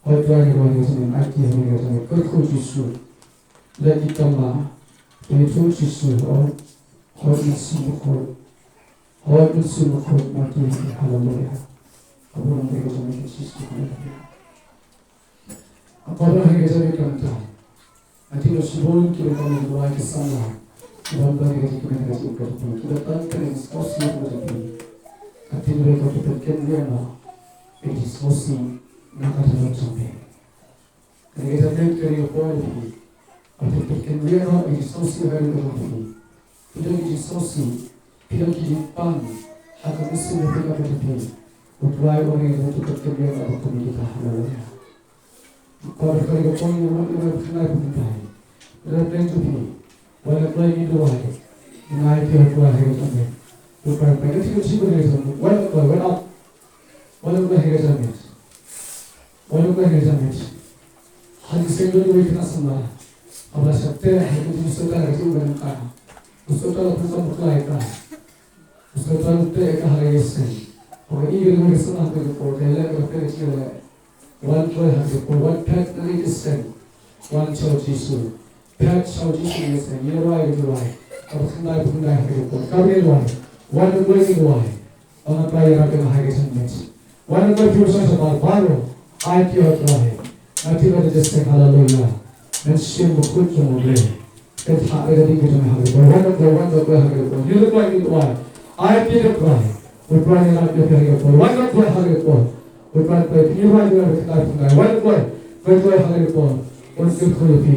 Hoi Trai ïa ka bor jong me. Aiti ha me ka jong me. Kyrkhu Jisu. Leh ki tama. Ïathuh Jisu. Hoi. Hoi Mynsiem Bakhuid. Hoi Mynsiem Bakhuid. Aiti ha me. Haleluya. Ka bor jong me ka jong me Jisu. Haleluya. Ka por ha ka jingim ka mynta. Nga tip ba shibun kiba ïoh ïa ka samla. Kiba ïoh ïa ka jingim ka jingim ka jingim. Kiba tang ka jingim sngewsih ka jingim. Ka tip ba ka jingim ka jingim. Ka jingim sngewsih na ka jingim jong me. Ka jingim ka jingim ka jingim por jong me. Ka jingim ka jingim ka jingim sngewsih ka jingim jong me. Phi don ki jingsngewsih, phi don ki jingpang ha ka mynsiem jong phi, ka jingpang. U Trai u ong ïa ngi to kynmaw ïa ngi kum kita. Haleluya. Ko ba ka ri ka pon ïa ngi, ïa ngi kynmaw ïa ngi. Ïa ngi kynmaw ïa ngi. Wan la kloi ngi duwai. Ngi ai ïa U Trai ha ka jingim. U Trai u pynpaw ïa ngi, wan la kloi, wan ap. Wan la kloi ha ka jingim. Wan la kloi ha ka jingim. Hadien shen don uwei u khynnah samla. Haba la shah teh ha ka jingïasnohkti ka jingïalang ka. U snohkti la pynshong bakla ïa ka. U snohkti la teh ïa ka ha ka ïing. Haba i ka ri ka samla ha ka por ka leh ka phet ka leh. Wan kloi ha ka por, wan phet na ka ïing. Wan sha u Jisu. Phet sha u Jisu na ka ïing. Ïa rwai ka rwai. Ka ba khyndai ba khyndai ha ka por. Ka ba rwai. Wan kloi ka rwai. Wan kloi ïa ka ha ka jingïalang. Wan kloi phi u sha sha baroh. Ai ki ot rwai. Nga tip ba ka jingïaseng, haleluya. Mynsiem Bakhuid jong U Blei. Ka jingïalang ka jong me ha ka por. Wan kloi, wan kloi ha ka por. Ïa kloi ïa kloi. Ai ki ot rwai. U Trai ïa lap ïa phi ha ka por. Wan kloi ha ka por. U Trai phi ïa rwai ïa ka jingïalang. Wan kloi. Kloi kloi ha ka por. Wan kloi ïa phi.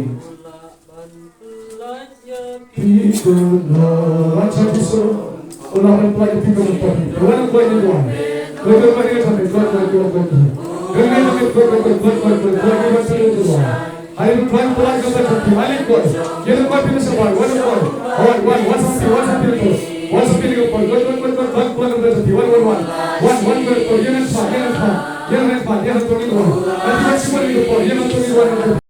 Phi to na ra cha phi so. Ula wan kloi phi to na phi. Wan kloi ni wan. Kloi kloi ni cha phi, kloi kloi kloi kloi. Kloi kloi kloi kloi kloi kloi kloi kloi kloi kloi kloi kloi. Hai ru kloi kloi kloi kloi kloi. Hai ru kloi. Ye ru kloi phi na sa wan, wan kloi. Wan wan wan sa phi, wan sa phi to. Wan sa phi ni kloi kloi kloi kloi kloi kloi kloi kloi kloi. Wan wan wan. Wan wan kloi kloi ye na sa, ye na sa. Ye na sa, ye na to ni wan. Hai ru kloi phi ni kloi, ye na to ni wan.